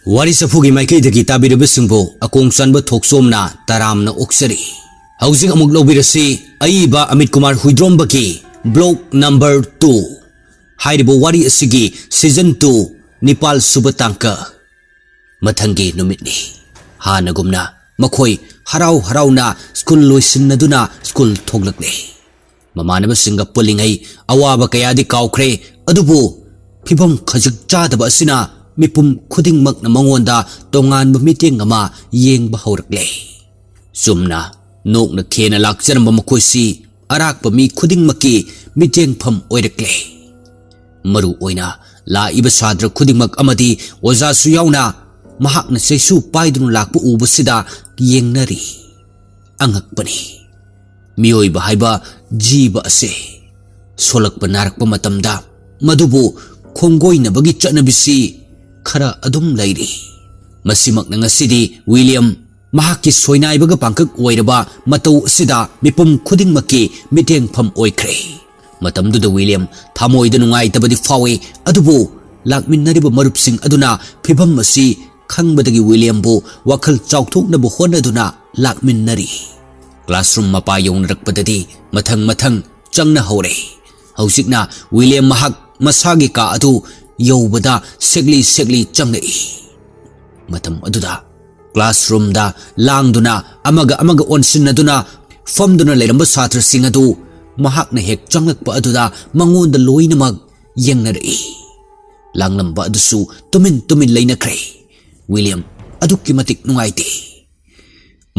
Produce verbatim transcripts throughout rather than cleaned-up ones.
ꯋꯥꯔꯤ ꯆꯐꯨꯒꯤ ꯃꯥꯏꯀꯩꯗꯒꯤ ꯇꯥꯕꯤꯔꯤꯕꯁꯤꯡꯕꯨ ꯑꯀꯣꯡ ꯆꯥꯟꯕ ꯊꯣꯛꯆꯣꯝꯅ ꯇꯔꯥꯝꯅ ꯑꯣꯛꯆꯔꯤ꯫ ꯍꯧꯖꯤꯛ ꯑꯃꯨꯛ ꯂꯧꯕꯤꯔꯁꯤ ꯑꯏꯕ ꯑꯃꯤꯠ ꯀꯨꯃꯥꯔ ꯍꯨꯏꯗ꯭ꯔꯣꯝꯕꯒꯤ ꯕ꯭ꯂꯣꯛ ꯅꯝꯕꯔ ꯇꯨ ꯍꯥꯏꯔꯤꯕ ꯋꯥꯔꯤ ꯑꯁꯤꯒꯤ ꯁꯤꯖꯟ ꯇꯨ ꯅꯤꯄꯥꯜ ꯁꯨꯕ ꯇꯥꯡꯀꯛ꯫ ꯃꯊꯪꯒꯤ ꯅꯨꯃꯤꯠꯅꯤ꯫ ꯍꯥꯟꯅꯒꯨꯝꯅ ꯃꯈꯣꯏ ꯍꯔꯥꯎ ꯍꯔꯥꯎꯅ ꯁ꯭ꯀꯨꯜ ꯂꯣꯏꯁꯤꯟꯅꯗꯨꯅ ꯁ꯭ꯀꯨꯜ ꯊꯣꯛꯂꯛꯂꯦ꯫ ꯃꯃꯥꯟꯅꯕꯁꯤꯡꯒ ꯄꯨꯜꯂꯤꯉꯩ ꯑꯋꯥꯕ ꯀꯌꯥꯗꯤ ꯀꯥꯎꯈ꯭ꯔꯦ, ꯑꯗꯨꯕꯨ ꯐꯤꯚꯝ ꯈꯖꯤꯛ ꯆꯥꯗꯕ ꯑꯁꯤꯅ ꯃꯤꯄꯨꯝ ꯈꯨꯗꯤꯡꯃꯛꯅ ꯃꯉꯣꯟꯗ ꯇꯣꯉꯥꯟꯕ ꯃꯤꯠꯌꯦꯡ ꯑꯃ ꯌꯦꯡꯕ ꯍꯧꯔꯛꯂꯦ꯫ ꯆꯨꯝꯅ ꯅꯣꯛꯅ ꯈꯦꯅ ꯂꯥꯛꯆꯔꯝꯕ ꯃꯈꯣꯏꯁꯤ ꯑꯔꯥꯛꯄ ꯃꯤ ꯈꯨꯗꯤꯡꯃꯛꯀꯤ ꯃꯤꯠꯌꯦꯡꯐꯝ ꯑꯣꯏꯔꯛꯂꯦ꯫ ꯃꯔꯨ ꯑꯣꯏꯅ ꯂꯥꯛꯏꯕ ꯁꯥꯇ꯭ꯔ ꯈꯨꯗꯤꯡꯃꯛ ꯑꯃꯗꯤ ꯑꯣꯖꯥꯁꯨ ꯌꯥꯎꯅ ꯃꯍꯥꯛꯅ ꯆꯩꯁꯨ ꯄꯥꯏꯗꯨꯅ ꯂꯥꯛꯄ ꯎꯕꯁꯤꯗ ꯌꯦꯡꯅꯔꯤ꯫ ꯑꯉꯛꯄꯅꯤ꯫ ꯃꯤꯑꯣꯏꯕ ꯍꯥꯏꯕ ꯖꯤꯕ ꯑꯁꯦ ꯁꯣꯂꯛꯄ ꯅꯥꯔꯛꯄ ꯃꯇꯝꯗ ꯃꯗꯨꯕꯨ ꯈꯣꯡꯒꯣꯏꯅꯕꯒꯤ ꯆꯠꯅꯕꯤꯁꯤ ꯈꯔ ꯑꯗꯨꯝ ꯂꯩꯔꯤ꯫ ꯃꯁꯤꯃꯛꯅ ꯉꯁꯤꯗꯤ ꯋꯤꯂꯤꯌꯝ ꯃꯍꯥꯛꯀꯤ ꯁꯣꯏꯅꯥꯏꯕꯒ ꯄꯥꯡꯀꯛ ꯑꯣꯏꯔꯕ ꯃꯇꯧ ꯑꯁꯤꯗ ꯃꯤꯄꯨꯝ ꯈꯨꯗꯤꯡꯃꯛꯀꯤ ꯃꯤꯠꯌꯦꯡꯐꯝ ꯑꯣꯏꯈ꯭ꯔꯦ꯫ ꯃꯇꯝꯗꯨꯗ ꯋꯤꯂꯤꯌꯝ ꯊꯃꯣꯏꯗ ꯅꯨꯡꯉꯥꯏꯇꯕꯗꯤ ꯐꯥꯎꯏ, ꯑꯗꯨꯕꯨ ꯂꯥꯛꯃꯤꯟꯅꯔꯤꯕ ꯃꯔꯨꯞꯁꯤꯡ ꯑꯗꯨꯅ ꯐꯤꯚꯝ ꯑꯁꯤ ꯈꯪꯕꯗꯒꯤ ꯋꯤꯂꯤꯌꯝꯕꯨ ꯋꯥꯈꯜ ꯆꯥꯎꯊꯣꯛꯅꯕ ꯍꯣꯠꯅꯗꯨꯅ ꯂꯥꯛꯃꯤꯟꯅꯔꯤ꯫ ꯀ꯭ꯂꯥꯁꯔꯨꯝ ꯃꯄꯥ ꯌꯧꯅꯔꯛꯄꯗꯗꯤ ꯃꯊꯪ ꯃꯊꯪ ꯆꯪꯅ ꯍꯧꯔꯦ꯫ ꯍꯧꯖꯤꯛꯅ ꯋꯤꯂꯤꯌꯝ ꯃꯍꯥꯛ ꯃꯁꯥꯒꯤ ꯀꯥ ꯑꯗꯨ ꯌꯧꯕꯗ ꯁꯦꯛꯂꯤ ꯁꯦꯛꯂꯤ ꯆꯪꯂꯛꯏ꯫ ꯃꯇꯝ ꯑꯗꯨꯗ ꯀ꯭ꯂꯥꯁꯔꯨꯝꯗ ꯂꯥꯡꯗꯨꯅ ꯑꯃꯒ ꯑꯃꯒ ꯑꯣꯟꯁꯤꯟꯅꯗꯨꯅ ꯐꯝꯗꯨꯅ ꯂꯩꯔꯝꯕ ꯁꯥꯇ꯭ꯔꯁꯤꯡ ꯑꯗꯨ ꯃꯍꯥꯛꯅ ꯍꯦꯛ ꯆꯪꯂꯛꯄ ꯑꯗꯨꯗ ꯃꯉꯣꯟꯗ ꯂꯣꯏꯅꯃꯛ ꯌꯦꯡꯅꯔꯛꯏ꯫ ꯂꯥꯡꯂꯝꯕ ꯑꯗꯨꯁꯨ ꯇꯨꯃꯤꯟ ꯇꯨꯃꯤꯟ ꯂꯩꯅꯈ꯭ꯔꯦ꯫ ꯋꯤꯂꯤꯌꯝ ꯑꯗꯨꯛꯀꯤ ꯃꯇꯤꯛ ꯅꯨꯡꯉꯥꯏꯇꯦ꯫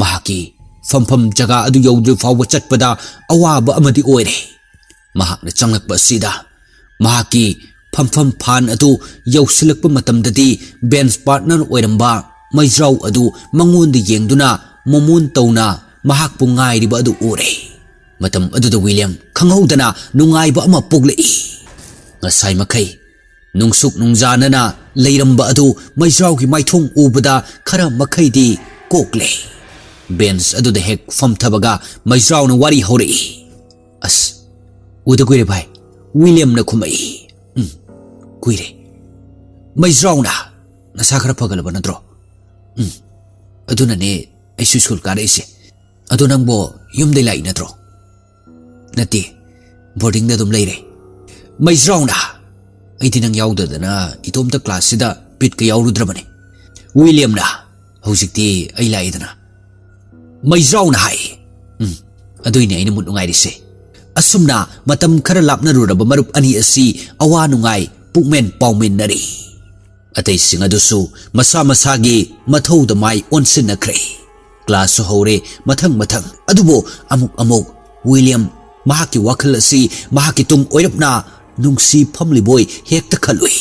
ꯃꯍꯥꯛꯀꯤ ꯐꯝꯐꯝ ꯖꯒꯥ ꯑꯗꯨ ꯌꯧꯗ꯭ꯔꯤ ꯐꯥꯎꯕ ꯆꯠꯄꯗ ꯑꯋꯥꯕ ꯑꯃꯗꯤ ꯑꯣꯏꯔꯦ꯫ ꯃꯍꯥꯛꯅ ꯆꯪꯂꯛꯄ ꯑꯁꯤꯗ ꯃꯍꯥꯛꯀꯤ ꯐꯝꯐꯝ ꯐꯥꯟ ꯑꯗꯨ ꯌꯧꯁꯤꯜꯂꯛꯄ ꯃꯇꯝꯗꯗꯤ ꯕꯦꯟꯁ ꯄꯥꯔꯠꯅꯔ ꯑꯣꯏꯔꯝꯕ ꯃꯩꯖ꯭ꯔꯥꯎ ꯑꯗꯨ ꯃꯉꯣꯟꯗ ꯌꯦꯡꯗꯨꯅ ꯃꯣꯃꯣꯟ ꯇꯧꯅ ꯃꯍꯥꯛꯄꯨ ꯉꯥꯏꯔꯤꯕ ꯑꯗꯨ ꯎꯔꯦ꯫ ꯃꯇꯝ ꯑꯗꯨꯗ ꯋꯤꯂꯤꯌꯝ ꯈꯪꯍꯧꯗꯅ ꯅꯨꯡꯉꯥꯏꯕ ꯑꯃ ꯄꯣꯛꯂꯛꯏ꯫ ꯉꯁꯥꯏ ꯃꯈꯩ ꯅꯨꯡꯁꯨꯛ ꯅꯨꯡꯖꯥꯅꯅ ꯂꯩꯔꯝꯕ ꯑꯗꯨ ꯃꯩꯖ꯭ꯔꯥꯎꯒꯤ ꯃꯥꯏꯊꯣꯡ ꯎꯕꯗ ꯈꯔ ꯃꯈꯩꯗꯤ ꯀꯣꯛꯂꯦ꯫ ꯕꯦꯟꯁ ꯑꯗꯨꯗ ꯍꯦꯛ ꯐꯝꯊꯕꯒ ꯃꯩꯖ꯭ꯔꯥꯎꯅ ꯋꯥꯔꯤ ꯍꯧꯔꯛꯏ꯫ "ꯑꯁ, ꯎꯗ ꯀꯨꯏꯔꯦ ꯚꯥꯏ," ꯋꯤꯂꯤꯌꯝꯅ ꯈꯨꯝꯃꯛꯏ꯫ "ꯎꯝ, ꯀꯨꯏꯔꯦ," ꯃꯩꯖ꯭ꯔꯥꯎꯅ ꯅꯁꯥ ꯈꯔ ꯐꯒꯠꯂꯕ ꯅꯠꯇ꯭ꯔꯣ? ꯎꯝ, ꯑꯗꯨꯅꯅꯦ ꯑꯩꯁꯨ ꯁ꯭ꯀꯨꯜ ꯀꯥꯔꯛꯏꯁꯦ꯫ ꯑꯗꯣ ꯅꯪꯕꯣ ꯌꯨꯝꯗꯩ ꯂꯥꯛꯏ ꯅꯠꯇ꯭ꯔꯣ? ꯅꯠꯇꯦ, ꯕꯣꯔꯗꯤꯡꯗ ꯑꯗꯨꯝ ꯂꯩꯔꯦ꯫ ꯃꯩꯖꯥꯎꯅ, ꯑꯩꯗꯤ ꯅꯪ ꯌꯥꯎꯗꯗꯅ ꯏꯇꯣꯝꯇ ꯀ꯭ꯂꯥꯁꯁꯤꯗ ꯕꯤꯠꯀ ꯌꯥꯎꯔꯨꯗ꯭ꯔꯕꯅꯦ꯫ ꯋꯤꯂꯤꯌꯝꯅ, ꯍꯧꯖꯤꯛꯇꯤ ꯑꯩ ꯂꯥꯛꯏꯗꯅ꯫ ꯃꯩꯖꯥꯎꯅ ꯍꯥꯏ꯫ ꯎꯝ, ꯑꯗꯨꯏꯅꯦ ꯑꯩꯅ ꯃꯨꯠ ꯅꯨꯡꯉꯥꯏꯔꯤꯁꯦ꯫ ꯑꯁꯨꯝꯅ ꯃꯇꯝ ꯈꯔ ꯂꯥꯞꯅꯔꯨꯔꯕ ꯃꯔꯨꯞ ꯑꯅꯤ ꯑꯁꯤ ꯑꯋꯥ ꯅꯨꯡꯉꯥꯏ ꯄꯨꯛꯃꯦꯟ ꯄꯥꯎꯃꯤꯟꯅꯔꯤ꯫ ꯑꯇꯩꯁꯤꯡ ꯑꯗꯨꯁꯨ ꯃꯁꯥ ꯃꯁꯥꯒꯤ ꯃꯊꯧꯗ ꯃꯥꯏ ꯑꯣꯟꯁꯤꯟꯅꯈ꯭ꯔꯦ꯫ ꯀ꯭ꯂꯥꯁꯁꯨ ꯍꯧꯔꯦ ꯃꯊꯪ ꯃꯊꯪ꯫ ꯑꯗꯨꯕꯨ ꯑꯃꯨꯛ ꯑꯃꯨꯛ ꯋꯤꯂꯤꯌꯝ ꯃꯍꯥꯛꯀꯤ ꯋꯥꯈꯜ ꯑꯁꯤ ꯃꯍꯥꯛꯀꯤ ꯇꯨꯡ ꯑꯣꯏꯔꯞꯅ ꯅꯨꯡꯁꯤ ꯐꯝꯂꯤꯕꯣꯏ ꯍꯦꯛꯇ ꯈꯜꯂꯨꯏ꯫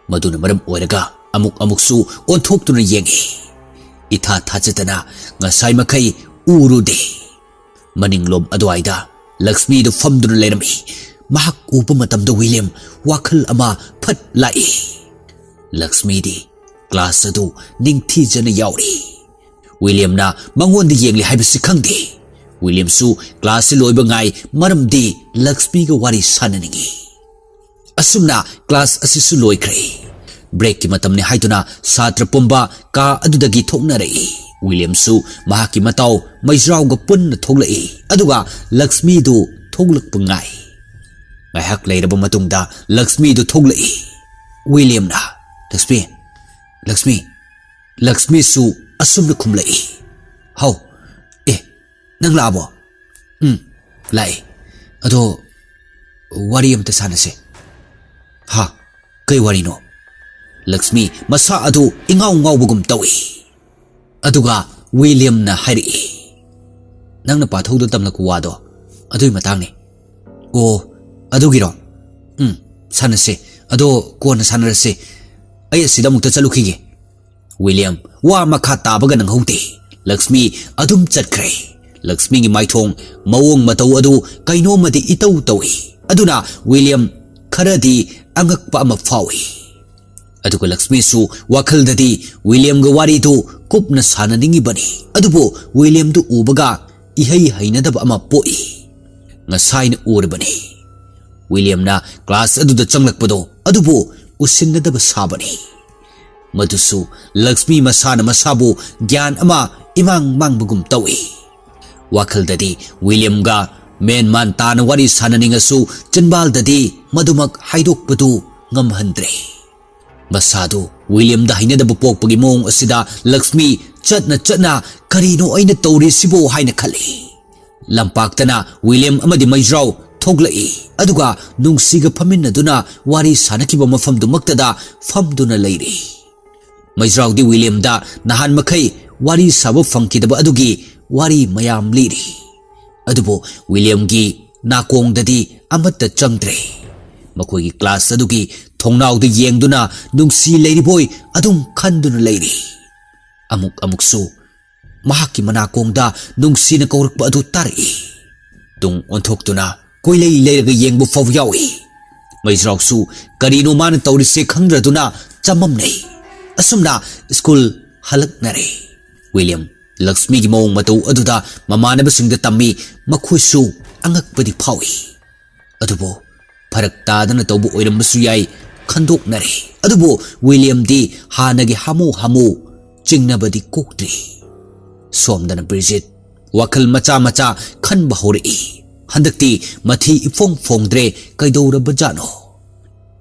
ꯃꯗꯨꯅ ꯃꯔꯝ ꯑꯣꯏꯔꯒ ꯑꯃꯨꯛ ꯑꯃꯨꯛꯁꯨ ꯑꯣꯟꯊꯣꯛꯇꯨꯅ ꯌꯦꯡꯏ꯫ ꯏꯊꯥ ꯊꯥꯖꯗꯅ ꯉꯁꯥꯏ ꯃꯈꯩ ꯎꯔꯨꯗꯦ꯫ ꯃꯅꯤꯡꯂꯣꯝ ꯑꯗꯨꯋꯥꯏꯗ ꯂꯛꯁꯃꯤꯗꯨ ꯐꯝꯗꯨꯅ ꯂꯩꯔꯝꯃꯤ꯫ ꯃꯍꯥꯛ ꯎꯕ ꯃꯇꯝꯗ ꯋꯤꯂꯤꯌꯝ ꯋꯥꯈꯜ ꯑꯃ ꯐꯠ ꯂꯥꯛꯏ꯫ ꯂꯛꯁꯃꯤꯗꯤ ꯀ꯭ꯂꯥꯁ ꯑꯗꯨ ꯅꯤꯡꯊꯤꯖꯅ ꯌꯥꯎꯔꯤ꯫ ꯋꯤꯂꯤꯌꯝꯅ ꯃꯉꯣꯟꯗ ꯌꯦꯡꯂꯤ ꯍꯥꯏꯕꯁꯤ ꯈꯪꯗꯦ꯫ ꯋꯤꯂꯤꯌꯝꯁꯨ ꯀ꯭ꯂꯥꯁꯁꯤ ꯂꯣꯏꯕ ꯉꯥꯏ, ꯃꯔꯝꯗꯤ ꯂꯛꯁꯃꯤꯒ ꯋꯥꯔꯤ ꯁꯥꯟꯅꯅꯤꯡꯏ꯫ ꯑꯁꯨꯝꯅ ꯀ꯭ꯂꯥꯁ ꯑꯁꯤꯁꯨ ꯂꯣꯏꯈ꯭ꯔꯦ꯫ ꯕ꯭ꯔꯦꯛꯀꯤ ꯃꯇꯝꯅꯤ ꯍꯥꯏꯗꯨꯅ ꯁꯥꯇ꯭ꯔ ꯄꯨꯝꯕ ꯀꯥ ꯑꯗꯨꯗꯒꯤ ꯊꯣꯛꯅꯔꯛꯏ꯫ ꯋꯤꯂꯤꯌꯝꯁꯨ ꯃꯍꯥꯛꯀꯤ ꯃꯇꯥꯎ ꯃꯩꯖ꯭ꯔꯥꯎꯒ ꯄꯨꯟꯅ ꯊꯣꯛꯂꯛꯏ, ꯑꯗꯨꯒ ꯂꯛꯁꯃꯤꯗꯨ ꯊꯣꯛꯂꯛꯄ ꯉꯥꯏ꯫ ꯉꯥꯏꯍꯥꯛ ꯂꯩꯔꯕ ꯃꯇꯨꯡꯗ ꯂꯛꯁꯃꯤꯗꯨ ꯊꯣꯛꯂꯛꯏ꯫ ꯋꯤꯂꯤꯌꯝꯅ, "ꯂꯛꯁꯃꯤ, ꯂꯛꯁꯃꯤ"꯫ ꯂꯛꯁꯃꯤꯁꯨ ꯑꯁꯨꯝꯅ ꯈꯨꯝꯂꯛꯏ, "ꯍꯥꯎ, ꯑꯦ, ꯅꯪ ꯂꯥꯛꯑꯕꯣ?" "ꯎꯝ, ꯂꯥꯛꯑꯦ꯫ ꯑꯗꯣ ꯋꯥꯔꯤ ꯑꯝꯇ ꯁꯥꯟꯅꯁꯦ"꯫ "ꯍꯥ? ꯀꯩ ꯋꯥꯔꯤꯅꯣ?" ꯂꯛꯁꯃꯤ ꯃꯁꯥ ꯑꯗꯨ ꯏꯉꯥꯎ ꯉꯥꯎꯕꯒꯨꯝ ꯇꯧꯏ꯫ ꯑꯗꯨꯒ ꯋꯤꯂꯤꯌꯝꯅ ꯍꯥꯏꯔꯛꯏ, "ꯅꯪꯅ ꯄꯥꯊꯧꯗ ꯇꯝꯂꯛꯄ ꯋꯥꯗꯣ ꯑꯗꯨꯒꯤ ꯃꯇꯥꯡꯅꯤ"꯫ "ꯑꯣ, ꯑꯗꯨꯒꯤꯔꯣ? ꯎꯝ, ꯁꯥꯟꯅꯁꯦ꯫ ꯑꯗꯣ ꯀꯣꯟꯅ ꯁꯥꯟꯅꯔꯁꯦ꯫ ꯑꯩ ꯑꯁꯤꯗ ꯑꯃꯨꯛꯇ ꯆꯠꯂꯨꯈꯤꯒꯦ"꯫ ꯋꯤꯂꯤꯌꯝ ꯋꯥ ꯃꯈꯥ ꯇꯥꯕꯒ ꯅꯪꯍꯧꯗꯦ꯫ ꯂꯛꯁꯃꯤ ꯑꯗꯨꯝ ꯆꯠꯈ꯭ꯔꯦ꯫ ꯂꯛꯁꯃꯤꯒꯤ ꯃꯥꯏꯊꯣꯡ ꯃꯑꯣꯡ ꯃꯇꯧ ꯑꯗꯨ ꯀꯩꯅꯣꯝꯃꯗꯤ ꯏꯇꯧ ꯇꯧꯏ꯫ ꯑꯗꯨꯅ ꯋꯤꯂꯤꯌꯝ ꯈꯔꯗꯤ ꯑꯉꯛꯄ ꯑꯃ ꯐꯥꯎꯏ꯫ ꯑꯗꯨꯒ ꯂꯛꯁꯃꯤꯁꯨ ꯋꯥꯈꯜꯗꯗꯤ ꯋꯤꯂꯤꯌꯝꯒ ꯋꯥꯔꯤꯗꯨ ꯀꯨꯞꯅ ꯁꯥꯟꯅꯅꯤꯡꯉꯤꯕꯅꯤ꯫ ꯑꯗꯨꯕꯨ ꯋꯤꯂꯤꯌꯝꯗꯨ ꯎꯕꯒ ꯏꯍꯩ ꯍꯩꯅꯗꯕ ꯑꯃ ꯄꯣꯛꯏ꯫ ꯉꯁꯥꯏꯅ ꯎꯔꯕꯅꯤ꯫ ꯋꯤꯂꯤꯌꯝꯅ ꯀ꯭ꯂꯥꯁ ꯑꯗꯨꯗ ꯆꯪꯂꯛꯄꯗꯣ, ꯑꯗꯨꯕꯨ ꯎꯁꯤꯟꯅꯗꯕ ꯁꯥꯕꯅꯤ꯫ ꯃꯗꯨꯁꯨ ꯂꯛꯁꯃꯤ ꯃꯁꯥꯅ ꯃꯁꯥꯕꯨ ꯒ꯭ꯌꯥꯟ ꯑꯃ ꯏꯃꯥꯡ ꯃꯥꯡꯕꯒꯨꯝ ꯇꯧꯏ꯫ ꯋꯥꯈꯜꯗꯗꯤ ꯋꯤꯂꯤꯌꯝꯒ ꯃꯦꯟ ꯃꯥꯟ ꯇꯥꯅ ꯋꯥꯔꯤ ꯁꯥꯟꯅꯅꯤꯡꯉꯁꯨ ꯆꯤꯟꯕꯥꯜꯗꯗꯤ ꯃꯗꯨꯃꯛ ꯍꯥꯏꯗꯣꯛꯄꯗꯨ ꯉꯝꯍꯟꯗ꯭ꯔꯦ꯫ ꯃꯁꯥꯗꯨ ꯋꯤꯂꯤꯌꯝꯗ ꯍꯩꯅꯗꯕ ꯄꯣꯛꯄꯒꯤ ꯃꯑꯣꯡ ꯑꯁꯤꯗ ꯂꯛꯁꯃꯤ ꯆꯠꯅ ꯆꯠꯅ "ꯀꯔꯤꯅꯣ ꯑꯩꯅ ꯇꯧꯔꯤꯁꯤꯕꯣ?" ꯍꯥꯏꯅ ꯈꯜꯂꯤ꯫ ꯂꯝꯄꯥꯛꯇꯅ ꯋꯤꯂꯤꯌꯝ ꯑꯃꯗꯤ ꯃꯩꯖ꯭ꯔꯥꯎ ꯊꯣꯛꯂꯛꯏ, ꯑꯗꯨꯒ ꯅꯨꯡꯁꯤꯒ ꯐꯝꯃꯤꯟꯅꯗꯨꯅ ꯋꯥꯔꯤ ꯁꯥꯅꯈꯤꯕ ꯃꯐꯝꯗꯨꯃꯛꯇꯗ ꯐꯝꯗꯨꯅ ꯂꯩꯔꯤ꯫ ꯃꯩꯖ꯭ꯔꯥꯎꯗꯤ ꯋꯤꯂꯤꯌꯝꯗ ꯅꯍꯥꯟ ꯃꯈꯩ ꯋꯥꯔꯤ ꯁꯥꯕ ꯐꯪꯈꯤꯗꯕ ꯑꯗꯨꯒꯤ ꯋꯥꯔꯤ ꯃꯌꯥꯝ ꯂꯤꯔꯤ꯫ ꯑꯗꯨꯕꯨ ꯋꯤꯂꯤꯌꯝꯒꯤ ꯅꯥꯀꯣꯡꯗꯗꯤ ꯑꯃꯠꯇ ꯆꯪꯗ꯭ꯔꯦ꯫ ꯃꯈꯣꯏꯒꯤ ꯀ꯭ꯂꯥꯁ ꯑꯗꯨꯒꯤ ꯊꯣꯡꯅꯥꯎꯗ ꯌꯦꯡꯗꯨꯅ ꯅꯨꯡꯁꯤ ꯂꯩꯔꯤꯕꯣꯏ ꯑꯗꯨꯝ ꯈꯟꯗꯨꯅ ꯂꯩꯔꯤ꯫ ꯑꯃꯨꯛ ꯑꯃꯨꯛꯁꯨ ꯃꯍꯥꯛꯀꯤ ꯃꯅꯥꯀꯣꯡꯗ ꯅꯨꯡꯁꯤꯅ ꯀꯧꯔꯛꯄ ꯑꯗꯨ ꯇꯥꯔꯛꯏ꯫ ꯇꯨꯡ ꯑꯣꯟꯊꯣꯛꯇꯨꯅ ꯀꯣꯏꯂꯩ ꯂꯩꯔꯒ ꯌꯦꯡꯕ ꯐꯥꯎ ꯌꯥꯎꯏ꯫ ꯃꯩꯖ꯭ꯔꯥꯎꯁꯨ ꯀꯔꯤꯅꯣ ꯃꯥꯅ ꯇꯧꯔꯤꯁꯦ ꯈꯪꯗ꯭ꯔꯗꯨꯅ ꯆꯃꯝꯅꯩ꯫ ꯑꯁꯨꯝꯅ ꯁ꯭ꯀꯨꯜ ꯍꯜꯂꯛꯅꯔꯦ꯫ ꯋꯤꯂꯤꯌꯝ ꯂꯛꯁꯃꯤꯒꯤ ꯃꯑꯣꯡ ꯃꯇꯧ ꯑꯗꯨꯗ ꯃꯃꯥꯟꯅꯕꯁꯤꯡꯗ ꯇꯝꯃꯤ, ꯃꯈꯣꯏꯁꯨ ꯑꯉꯛꯄꯗꯤ ꯐꯥꯎꯏ꯫ ꯑꯗꯨꯕꯨ ꯐꯔꯛ ꯇꯥꯗꯅ ꯇꯧꯕ ꯑꯣꯏꯔꯝꯕꯁꯨ ꯌꯥꯏ, ꯈꯟꯗꯣꯛꯅꯔꯦ꯫ ꯑꯗꯨꯕꯨ ꯋꯤꯂꯤꯌꯝꯗꯤ ꯍꯥꯟꯅꯒꯤ ꯍꯥꯃꯨ ꯍꯥꯃꯨ ꯆꯤꯡꯅꯕꯗꯤ ꯀꯣꯛꯇ꯭ꯔꯤ꯫ ꯁꯣꯝꯗꯅ ꯕ꯭ꯔꯤꯖꯤꯠ ꯋꯥꯈꯜ ꯃꯆꯥ ꯃꯆꯥ ꯈꯟꯕ ꯍꯧꯔꯛꯏ꯫ ꯍꯟꯗꯛꯇꯤ ꯃꯊꯤ ꯏꯐꯣꯡ ꯐꯣꯡꯗ꯭ꯔꯦ, ꯀꯩꯗꯧꯔꯕꯖꯥꯠꯅꯣ?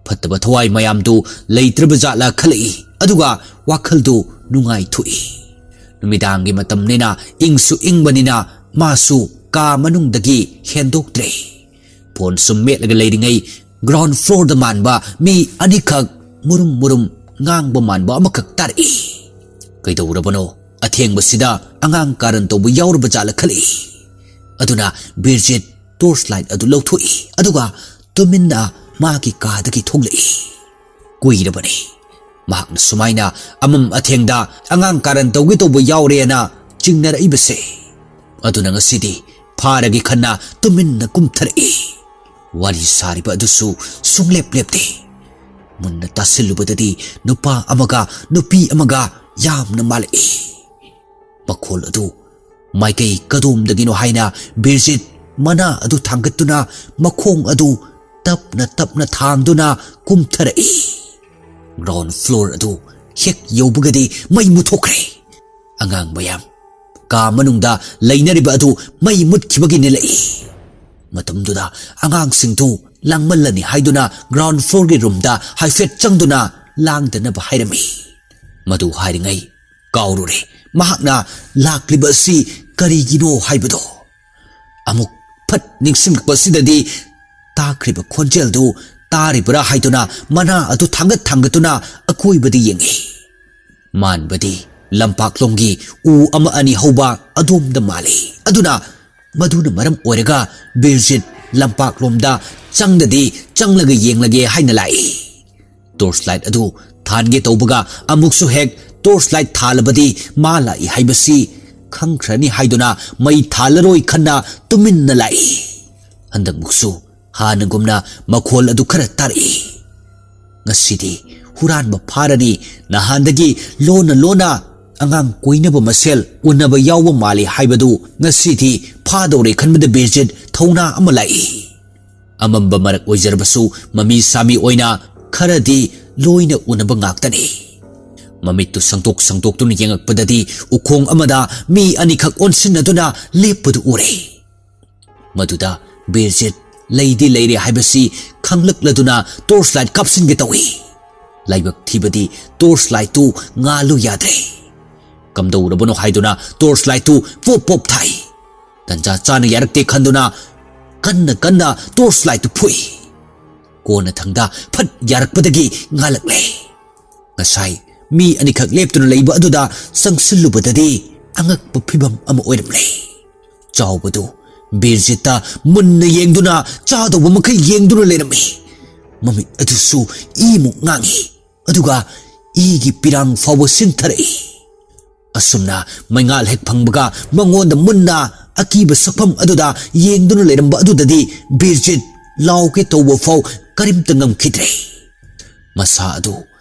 ꯐꯠꯇꯕ ꯊꯋꯥꯏ ꯃꯌꯥꯝꯗꯨ ꯂꯩꯇ꯭ꯔꯕ ꯖꯥꯠꯂ ꯈꯜꯂꯛꯏ꯫ ꯑꯗꯨꯒ ꯋꯥꯈꯜꯗꯨ ꯅꯨꯡꯉꯥꯏꯊꯣꯛꯏ꯫ ꯅꯨꯃꯤꯗꯥꯡꯒꯤ ꯃꯇꯝꯅꯤꯅ ꯏꯪꯁꯨ ꯏꯪꯕꯅꯤꯅ ꯃꯥꯁꯨ ꯀꯥ ꯃꯅꯨꯡꯗꯒꯤ ꯍꯦꯟꯗꯣꯛꯇ꯭ꯔꯦ꯫ ꯐꯣꯟ ꯁꯨꯝ ꯃꯦꯠꯂꯒ ꯂꯩꯔꯤꯉꯩ ꯒ꯭ꯔꯥꯎꯟ ꯐ꯭ꯂꯣꯔꯗ ꯃꯥꯟꯕ ꯃꯤ ꯑꯅꯤꯈꯛ ꯃꯨꯔꯨꯝ ꯃꯨꯔꯨꯝ ꯉꯥꯡꯕ ꯃꯥꯟꯕ ꯑꯃꯈꯛ ꯇꯥꯔꯛꯏ꯫ ꯀꯩꯗꯧꯔꯕꯅꯣ? ꯑꯊꯦꯡꯕꯁꯤꯗ ꯑꯉꯥꯡ ꯀꯥꯔꯟ ꯇꯧꯕ ꯌꯥꯎꯔꯕ ꯖꯥꯠꯂ ꯈꯜꯂꯛꯏ꯫ ꯑꯗꯨꯅ ꯕꯤꯔꯖꯤꯠ ꯇꯣꯔꯆ ꯂꯥꯏꯠ ꯑꯗꯨ ꯂꯧꯊꯣꯛꯏ, ꯑꯗꯨꯒ ꯇꯨꯃꯤꯟꯅ ꯃꯥꯒꯤ ꯀꯥꯗꯒꯤ ꯊꯣꯛꯂꯛꯏ꯫ ꯀꯨꯏꯔꯕꯅꯤ ꯃꯍꯥꯛꯅ ꯁꯨꯃꯥꯏꯅ ꯑꯃꯝ ꯑꯊꯦꯡꯗ ꯑꯉꯥꯡ ꯀꯥꯔꯟ ꯇꯧꯒꯦ ꯇꯧꯕ ꯌꯥꯎꯔꯦꯅ ꯆꯤꯡꯅꯔꯛꯏꯕꯁꯦ꯫ ꯑꯗꯨꯅ ꯉꯁꯤꯗꯤ ꯐꯥꯔꯒꯦ ꯈꯟꯅ ꯇꯨꯃꯤꯟꯅ ꯀꯨꯝꯊꯔꯛꯏ꯫ ꯋꯥꯔꯤ ꯁꯥꯔꯤꯕ ꯑꯗꯨꯁꯨ ꯁꯨꯡꯂꯦꯞ ꯂꯦꯞꯇꯦ꯫ ꯃꯨꯟꯅ ꯇꯥꯁꯤꯜꯂꯨꯕꯗꯗꯤ ꯅꯨꯄꯥ ꯑꯃꯒ ꯅꯨꯄꯤ ꯑꯃꯒ ꯌꯥꯝꯅ ꯃꯥꯜꯂꯛꯏ꯫ ꯃꯈꯣꯜ ꯑꯗꯨ ꯃꯥꯏꯀꯩ ꯀꯗꯣꯝꯗꯒꯤꯅꯣ ꯍꯥꯏꯅ ꯕꯤꯔꯖꯤꯠ ꯃꯅꯥ ꯑꯗꯨ ꯊꯥꯡꯒꯠꯇꯨꯅ ꯃꯈꯣꯡ ꯑꯗꯨ ꯇꯞꯅ ꯇꯞꯅ ꯊꯥꯡꯗꯨꯅ ꯀꯨꯝꯊꯔꯛꯏ꯫ ꯒ꯭ꯔꯥꯎꯟ ꯐ꯭ꯂꯣꯔ ꯑꯗꯨ ꯍꯦꯛ ꯌꯧꯕꯒꯗꯤ ꯃꯩ ꯃꯨꯠꯊꯣꯛꯈ꯭ꯔꯦ꯫ ꯑꯉꯥꯡ ꯃꯌꯥꯝ ꯀꯥ ꯃꯅꯨꯡꯗ ꯂꯩꯅꯔꯤꯕ ꯑꯗꯨ ꯃꯩ ꯃꯨꯠꯈꯤꯕꯒꯤ ꯅꯤꯜꯂꯛꯏ꯫ ꯃꯇꯝꯗꯨꯗ ꯑꯉꯥꯡꯁꯤꯡꯗꯨ ꯂꯥꯡꯃꯜꯂꯅꯤ ꯍꯥꯏꯗꯨꯅ ground floorꯒꯤ roomꯗ ꯍꯥꯏꯐꯦꯠ ꯆꯪꯗꯨꯅ ꯂꯥꯡꯗꯅꯕ ꯍꯥꯏꯔꯝꯃꯤ꯫ ꯃꯗꯨ ꯍꯥꯏꯔꯤꯉꯩ ꯀꯥꯎꯔꯨꯔꯦ, ꯃꯍꯥꯛꯅ ꯂꯥꯛꯂꯤꯕ ꯑꯁꯤ ꯀꯔꯤꯒꯤꯅꯣ ꯍꯥꯏꯕꯗꯣ꯫ ꯑꯃꯨꯛ ꯐꯠ ꯅꯤꯡꯁꯤꯡꯂꯛꯄꯁꯤꯗꯗꯤ ꯇꯥꯈ꯭ꯔꯤꯕ ꯈꯣꯟꯖꯦꯜꯗꯨ ꯇꯥꯔꯤꯕ꯭ꯔꯥ ꯍꯥꯏꯗꯨꯅ ꯃꯅꯥ ꯑꯗꯨ ꯊꯥꯡꯒꯠ ꯊꯥꯡꯒꯠꯇꯨꯅ ꯑꯀꯣꯏꯕꯗ ꯌꯦꯡꯉꯤ꯫ ꯃꯥꯟꯕꯗꯤ ꯂꯝꯄꯥꯛꯂꯣꯝꯒꯤ ꯎ ꯑꯃ ꯑꯅꯤ ꯍꯧꯕ ꯑꯗꯣꯝꯗ ꯃꯥꯜꯂꯤ꯫ ꯑꯗꯨꯅ ꯃꯗꯨꯅ ꯃꯔꯝ ꯑꯣꯏꯔꯒ ꯕꯤꯔꯖꯤꯠ ꯂꯝꯄꯥꯛꯂꯣꯝꯗ ꯆꯪꯗꯗꯤ ꯆꯪꯂꯒ ꯌꯦꯡꯂꯒꯦ ꯍꯥꯏꯅ ꯂꯥꯛꯏ꯫ Torch light ꯑꯗꯨ ꯊꯥꯟꯒꯦ ꯇꯧꯕꯒ ꯑꯃꯨꯛꯁꯨ ꯍꯦꯛ torch light ꯊꯥꯜꯂꯕꯗꯤ ꯃꯥ ꯂꯥꯛꯏ ꯍꯥꯏꯕꯁꯤ ꯈꯪꯈ꯭ꯔꯅꯤ ꯍꯥꯏꯗꯨꯅ ꯃꯩ ꯊꯥꯜꯂꯔꯣꯏ ꯈꯟꯅ ꯇꯨꯃꯤꯟꯅ ꯂꯥꯛꯏ꯫ ꯍꯟꯗꯛꯃꯨꯛꯁꯨ ꯍꯥꯟꯅꯒꯨꯝꯅ ꯃꯈꯣꯜ ꯑꯗꯨ ꯈꯔ ꯇꯥꯔꯛꯏ꯫ ꯉꯁꯤꯗꯤ ꯍꯨꯔꯥꯟꯕ ꯐꯥꯔꯅꯤ, ꯅꯍꯥꯟꯗꯒꯤ ꯂꯣꯟꯅ ꯂꯣꯟꯅ ꯑꯉꯥꯡ ꯀꯣꯏꯅꯕ ꯃꯁꯦꯜ ꯎꯅꯕ ꯌꯥꯎꯕ ꯃꯥꯜꯂꯤ ꯍꯥꯏꯕꯗꯨ ꯉꯁꯤꯗꯤ ꯐꯥꯗꯧꯔꯦ ꯈꯟꯕꯗ ꯕꯤꯔꯖꯤꯠ ꯊꯧꯅꯥ ꯑꯃ ꯂꯥꯛꯏ꯫ ꯑꯃꯝꯕ ꯃꯔꯛ ꯑꯣꯏꯖꯔꯕꯁꯨ ꯃꯃꯤ ꯁꯥꯃꯤ ꯑꯣꯏꯅ ꯈꯔꯗꯤ ꯂꯣꯏꯅ ꯎꯅꯕ ꯉꯥꯛꯇꯅꯤ꯫ ꯃꯃꯤꯠꯇꯨ ꯁꯪꯇꯣꯛ ꯁꯪꯇꯣꯛꯇꯨꯅ ꯌꯦꯡꯉꯛꯄꯗꯗꯤ ꯎꯈꯣꯡ ꯑꯃꯗ ꯃꯤ ꯑꯅꯤꯈꯛ ꯑꯣꯟꯁꯤꯟꯅꯗꯨꯅ ꯂꯦꯞꯄꯗꯨ ꯎꯔꯦ꯫ ꯃꯗꯨꯗ ꯕꯤꯔꯖꯤꯠ ꯂꯩꯗꯤ ꯂꯩꯔꯦ ꯍꯥꯏꯕꯁꯤ ꯈꯪꯂꯛꯂꯗꯨꯅ torch light ꯀꯥꯞꯁꯤꯟꯒꯦ ꯇꯧꯏ꯫ ꯂꯥꯏꯕꯛ ꯊꯤꯕꯗꯤ torch lightꯇꯨ ꯉꯥꯜꯂꯨ ꯌꯥꯗ꯭ꯔꯦ꯫ ꯀꯝꯗꯧꯔꯕꯅꯣ ꯍꯥꯏꯗꯨꯅ torch lightꯇꯨ ꯄꯣꯞ ꯄꯣꯞ ꯊꯥꯏ꯫ ꯇꯟꯖꯥ ꯆꯥꯅ ꯌꯥꯔꯛꯇꯦ ꯈꯟꯗꯨꯅ ꯀꯟꯅ ꯀꯟꯅ torch lightꯇꯨ ꯐꯨꯏ꯫ ꯀꯣꯟꯅꯊꯪꯗ ꯐꯠ ꯌꯥꯔꯛꯄꯗꯒꯤ ꯉꯥꯜꯂꯛꯂꯦ꯫ ꯉꯁꯥꯏ ꯃꯤ ꯑꯅꯤꯈꯛ ꯂꯦꯞꯇꯨꯅ ꯂꯩꯕ ꯑꯗꯨꯗ ꯆꯪꯁꯤꯜꯂꯨꯕꯗꯗꯤ ꯑꯉꯛꯄ ꯐꯤꯕꯝ ꯑꯃ ꯑꯣꯏꯔꯝꯂꯦ꯫ ꯆꯥꯎꯕꯗꯨ ꯕꯤꯔꯖꯤꯠꯇ ꯃꯨꯟꯅ ꯌꯦꯡꯗꯨꯅ ꯆꯥꯗꯧꯕ ꯃꯈꯩ ꯌꯦꯡꯗꯨꯅ ꯂꯩꯔꯝꯃꯤ꯫ ꯃꯃꯤꯠ ꯑꯗꯨꯁꯨ ꯏꯃꯨꯛ ꯉꯥꯡꯏ꯫ ꯑꯗꯨꯒ ꯏꯒꯤ ꯄꯤꯔꯥꯡ ꯐꯥꯎꯕ ꯁꯤꯟꯊꯔꯛꯏ꯫ ꯑꯁꯨꯝꯅ ꯃꯩꯉꯥꯜ ꯍꯦꯛ ꯐꯪꯕꯒ ꯃꯉꯣꯟꯗ ꯃꯨꯟꯅ ꯑꯀꯤꯕ ꯁꯛꯐꯝ ꯑꯗꯨꯗ ꯌꯦꯡꯗꯨꯅ ꯂꯩꯔꯝꯕ ꯑꯗꯨꯗꯗꯤ ꯕꯤꯔꯖꯤꯠ ꯂꯥꯎꯒꯦ ꯇꯧꯕ ꯐꯥꯎ ꯀꯔꯤꯝꯇ ꯉꯝꯈꯤꯗ꯭ꯔꯦ꯫ ꯃꯁꯥ ꯑꯗꯨ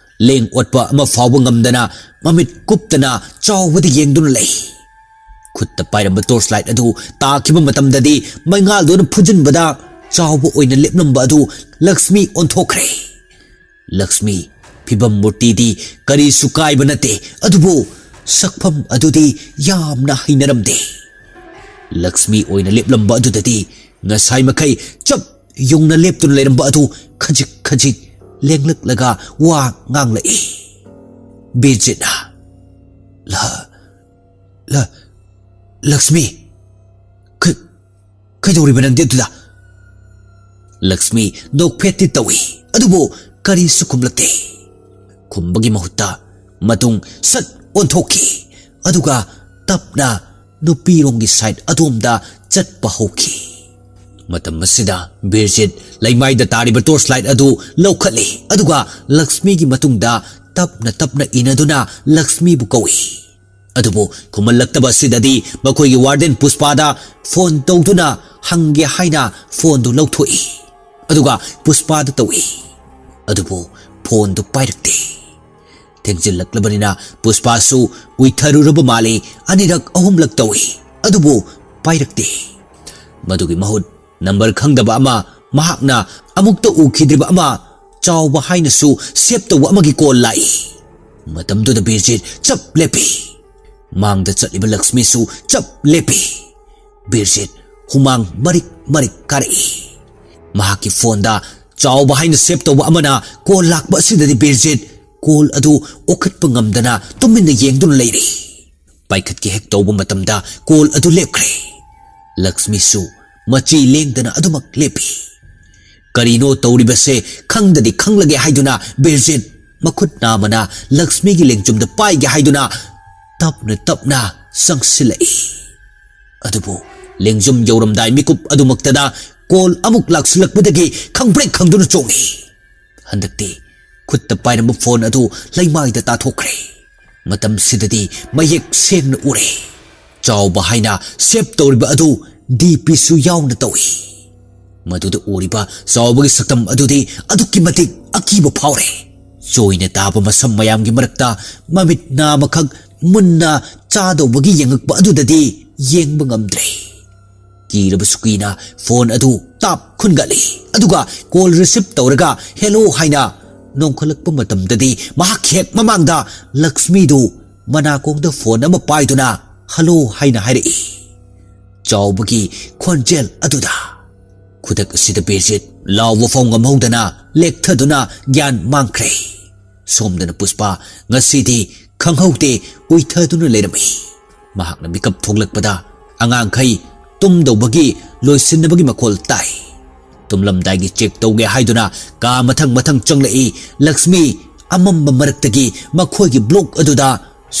ꯂꯦꯡ ꯑꯣꯠꯄ ꯑꯃ ꯐꯥꯎꯕ ꯉꯝꯗꯅ ꯃꯃꯤꯠ ꯀꯨꯞꯇꯅ ꯆꯥꯎꯕꯗ ꯌꯦꯡꯗꯨꯅ ꯂꯩ꯫ ꯈꯨꯠꯇ ꯄꯥꯏꯔꯝꯕ torch light ꯑꯗꯨ ꯇꯥꯈꯤꯕ ꯃꯇꯝꯗꯗꯤ ꯃꯩꯉꯥꯜꯗꯨꯅ ꯐꯨꯖꯤꯟꯕꯗ ꯆꯥꯎꯕ ꯑꯣꯏꯅ ꯂꯦꯞꯂꯝꯕ ꯑꯗꯨ ꯂꯛꯁꯃꯤ ꯑꯣꯟꯊꯣꯛꯈ꯭ꯔꯦ꯫ ꯂꯛꯁꯃꯤ ꯐꯤꯕꯝ ꯃꯨꯔꯇꯤꯗꯤ ꯀꯔꯤꯁꯨ ꯀꯥꯏꯕ ꯅꯠꯇꯦ, ꯑꯗꯨꯕꯨ ꯁꯛꯐꯝ ꯑꯗꯨꯗꯤ ꯌꯥꯝꯅ ꯍꯩꯅꯔꯝꯗꯦ꯫ ꯂꯛꯁꯃꯤ ꯑꯣꯏꯅ ꯂꯦꯞꯂꯝꯕ ꯑꯗꯨꯗꯗꯤ ꯉꯁꯥꯏ ꯃꯈꯩ ꯆꯞ ꯌꯨꯡꯅ ꯂꯦꯞꯇꯨꯅ ꯂꯩꯔꯝꯕ ꯑꯗꯨ ꯈꯖꯤꯛ ꯈꯖꯤꯛ ꯂꯦꯡꯂꯛꯂꯒ ꯋꯥ ꯉꯥꯡꯂꯛꯏ꯫ ꯕꯤꯔꯖꯤꯠꯅ, "ꯂ, ꯂ, ꯂꯛꯁꯃꯤ, ꯀ-, ꯀꯩꯗꯧꯔꯤꯕ ꯅꯪꯗꯤ ꯑꯗꯨꯗ?" ꯂꯛꯁꯃꯤ ꯅꯣꯛꯐꯦꯠꯇꯤ ꯇꯧꯏ, ꯑꯗꯨꯕꯨ ꯀꯔꯤꯁꯨ ꯈꯨꯝꯂꯛꯇꯦ꯫ ꯈꯨꯝꯕꯒꯤ ꯃꯍꯨꯠꯇ ꯃꯇꯨꯡ ꯁꯠ ꯑꯣꯟꯊꯣꯛꯈꯤ, ꯑꯗꯨꯒ ꯇꯞꯅ ꯅꯨꯄꯤꯔꯣꯝꯒꯤ ꯁꯥꯏꯠ ꯑꯗꯣꯝꯗ ꯆꯠꯄ ꯍꯧꯈꯤ꯫ ꯃꯇꯝ ꯑꯁꯤꯗ ꯕꯤꯔꯖꯤꯠ ꯂꯩꯃꯥꯏꯗ ꯇꯥꯔꯤꯕ ꯇꯣꯔꯆ ꯂꯥꯏꯠ ꯑꯗꯨ ꯂꯧꯈꯠꯂꯤ, ꯑꯗꯨꯒ ꯂꯛꯁꯃꯤꯒꯤ ꯃꯇꯨꯡꯗ ꯇꯞꯅ ꯇꯞꯅ ꯏꯟꯅꯗꯨꯅ ꯂꯛꯁꯃꯤꯕꯨ ꯀꯧꯏ꯫ ꯑꯗꯨꯕꯨ ꯈꯨꯝꯍꯜꯂꯛꯇꯕ ꯑꯁꯤꯗꯗꯤ ꯃꯈꯣꯏꯒꯤ ꯋꯥꯔꯗꯦꯟ ꯄꯨꯁꯄꯥꯗ ꯐꯣꯟ ꯇꯧꯗꯨꯅ ꯍꯪꯒꯦ ꯍꯥꯏꯅ ꯐꯣꯟꯗꯨ ꯂꯧꯊꯣꯛꯏ, ꯑꯗꯨꯒ ꯄꯨꯁꯄꯥꯗ ꯇꯧꯏ꯫ ꯑꯗꯨꯕꯨ ꯐꯣꯟꯗꯨ ꯄꯥꯏꯔꯛꯇꯦ꯫ ꯊꯦꯡꯖꯤꯜꯂꯛꯂꯕꯅꯤꯅ ꯄꯨꯁꯄꯥꯁꯨ ꯎꯏꯊꯔꯨꯔꯕ ꯃꯥꯜꯂꯤ꯫ ꯑꯅꯤꯔꯛ ꯑꯍꯨꯝꯂꯛ ꯇꯧꯏ, ꯑꯗꯨꯕꯨ ꯄꯥꯏꯔꯛꯇꯦ꯫ ꯃꯗꯨꯒꯤ ꯃꯍꯨꯠ ꯅꯝꯕꯔ ꯈꯪꯗꯕ ꯑꯃ, ꯃꯍꯥꯛꯅ ꯑꯃꯨꯛꯇ ꯎꯈꯤꯗ꯭ꯔꯤꯕ ꯑꯃ, ꯆꯥꯎꯕ ꯍꯥꯏꯅꯁꯨ ꯁꯦꯞ ꯇꯧꯕ ꯑꯃꯒꯤ ꯀꯣꯜ ꯂꯥꯛꯏ꯫ ꯃꯇꯝꯗꯨꯗ ꯕꯤꯔꯖꯤꯠ ꯆꯞ ꯂꯦꯞꯄꯤ꯫ ꯃꯥꯡꯗ ꯆꯠꯂꯤꯕ ꯂꯛꯁꯃꯤꯁꯨ ꯆꯞ ꯂꯦꯞꯄꯤ꯫ ꯕꯤꯔꯖꯤꯠ ꯍꯨꯃꯥꯡ ꯃꯔꯤꯛ ꯃꯔꯤꯛ ꯀꯥꯔꯛꯏ꯫ ꯃꯍꯥꯛꯀꯤ ꯐꯣꯟꯗ ꯆꯥꯎꯕ ꯍꯥꯏꯅ ꯁꯦꯞ ꯇꯧꯕ ꯑꯃꯅ ꯀꯣꯜ ꯂꯥꯛꯄ ꯑꯁꯤꯗꯗꯤ ꯕꯤꯔꯖꯤꯠ ꯀꯣꯜ ꯑꯗꯨ ꯑꯣꯈꯠꯄ ꯉꯝꯗꯅ ꯇꯨꯃꯤꯟꯅ ꯌꯦꯡꯗꯨꯅ ꯂꯩꯔꯤ꯫ ꯄꯥꯏꯈꯠꯀꯦ ꯍꯦꯛ ꯇꯧꯕ ꯃꯇꯝꯗ ꯀꯣꯜ ꯑꯗꯨ ꯂꯦꯞꯈ꯭ꯔꯦ꯫ ꯂꯛꯁꯃꯤꯁꯨ ꯃꯆꯤ ꯂꯦꯡꯗꯅ ꯑꯗꯨꯃꯛ ꯂꯦꯞꯄꯤ꯫ ꯀꯔꯤꯅꯣ ꯇꯧꯔꯤꯕꯁꯦ ꯈꯪꯗꯗꯤ ꯈꯪꯂꯒꯦ ꯍꯥꯏꯗꯨꯅ ꯕꯤꯔꯖꯤꯠ ꯃꯈꯨꯠ ꯅꯥꯝꯃꯅ ꯂꯛꯁꯃꯤꯒꯤ ꯂꯦꯡꯖꯨꯝꯗ ꯄꯥꯏꯒꯦ ꯍꯥꯏꯗꯨꯅ ꯇꯞꯅ ꯇꯞꯅ ꯆꯪꯁꯤꯜꯂꯛꯏ꯫ ꯑꯗꯨꯕꯨ ꯂꯦꯡꯖꯨꯝ ꯌꯧꯔꯝꯗꯥꯏ ꯃꯤꯀꯨꯞ ꯑꯗꯨꯃꯛꯇꯗ ꯀꯣꯜ ꯑꯃꯨꯛ ꯂꯥꯛꯁꯤꯜꯂꯛꯄꯗꯒꯤ ꯈꯪꯄ꯭ꯔꯦꯛ ꯈꯪꯗꯨꯅ ꯆꯣꯡꯏ꯫ ꯍꯟꯗꯛꯇꯤ ꯈꯨꯠꯇ ꯄꯥꯏꯔꯝꯕ ꯐꯣꯟ ꯑꯗꯨ ꯂꯩꯃꯥꯏꯗ ꯇꯥꯊꯣꯛꯈ꯭ꯔꯦ꯫ ꯃꯇꯝꯁꯤꯗꯗꯤ ꯃꯌꯦꯛ ꯁꯦꯡꯅ ꯎꯔꯦ꯫ ꯆꯥꯎꯕ ꯍꯥꯏꯅ ꯁꯦꯞ ꯇꯧꯔꯤꯕ ꯑꯗꯨ ꯗꯤ ꯄꯤꯁꯨ ꯌꯥꯎꯅ ꯇꯧꯏ꯫ ꯃꯗꯨꯗ ꯎꯔꯤꯕ ꯆꯥꯎꯕꯒꯤ ꯁꯛꯇꯝ ꯑꯗꯨꯗꯤ ꯑꯗꯨꯛꯀꯤ ꯃꯇꯤꯛ ꯑꯀꯤꯕ ꯐꯥꯎꯔꯦ꯫ ꯆꯣꯏꯅ ꯇꯥꯕ ꯃꯁꯝ ꯃꯌꯥꯝꯒꯤ ꯃꯔꯛꯇ ꯃꯃꯤꯠ ꯅꯥꯃꯈꯛ ꯃꯨꯟꯅ ꯆꯥꯗꯧꯕꯒꯤ ꯌꯦꯡꯉꯛꯄ ꯑꯗꯨꯗꯗꯤ ꯌꯦꯡꯕ ꯉꯝꯗ꯭ꯔꯦ꯫ ꯀꯤꯔꯕꯁꯨ ꯀꯤꯅ ꯐꯣꯟ ꯑꯗꯨ ꯇꯥꯞ ꯈꯨꯟꯒꯠꯂꯤ, ꯑꯗꯨꯒ ꯀꯣꯜ ꯔꯤꯁꯤꯞ ꯇꯧꯔꯒ "ꯍꯦꯂꯣ" ꯍꯥꯏꯅ ꯅꯣꯡꯈꯠꯂꯛꯄ ꯃꯇꯝꯗꯗꯤ ꯃꯍꯥꯛ ꯍꯦꯛ ꯃꯃꯥꯡꯗ ꯂꯛꯁꯃꯤꯗꯨ ꯃꯅꯥꯀꯣꯡꯗ ꯐꯣꯟ ꯑꯃ ꯄꯥꯏꯗꯨꯅ "ꯍꯜꯂꯣ" ꯍꯥꯏꯅ ꯍꯥꯏꯔꯛꯏ꯫ ꯆꯥꯎꯕꯒꯤ ꯈꯣꯟꯖꯦꯜ ꯑꯗꯨꯗ꯫ ꯈꯨꯗꯛ ꯑꯁꯤꯗ ꯕꯤꯔꯖꯤꯠ ꯂꯥꯎꯕ ꯐꯥꯎ ꯉꯝꯍꯧꯗꯅ ꯂꯦꯛꯊꯗꯨꯅ ꯒ꯭ꯌꯥꯟ ꯃꯥꯡꯈ꯭ꯔꯦ꯫ ꯁꯣꯝꯗꯅ ꯄꯨꯁꯄꯥ ꯉꯁꯤꯗꯤ ꯈꯪꯍꯧꯗꯦ ꯎꯏꯊꯗꯨꯅ ꯂꯩꯔꯝꯃꯤ꯫ ꯃꯍꯥꯛꯅ ꯃꯤꯀꯞ ꯊꯣꯛꯂꯛꯄꯗ ꯑꯉꯥꯡꯈꯩ ꯇꯨꯝꯗꯧꯕꯒꯤ ꯂꯣꯏꯁꯤꯟꯅꯕꯒꯤ ꯃꯈꯣꯜ ꯇꯥꯏ꯫ ꯇꯨꯝꯂꯝꯗꯥꯏꯒꯤ ꯆꯦꯛ ꯇꯧꯒꯦ ꯍꯥꯏꯗꯨꯅ ꯀꯥ ꯃꯊꯪ ꯃꯊꯪ ꯆꯪꯂꯛꯏ꯫ ꯂꯛꯁꯃꯤ ꯑꯃꯝꯕ ꯃꯔꯛꯇꯒꯤ ꯃꯈꯣꯏꯒꯤ ꯕ꯭ꯂꯣꯛ ꯑꯗꯨꯗ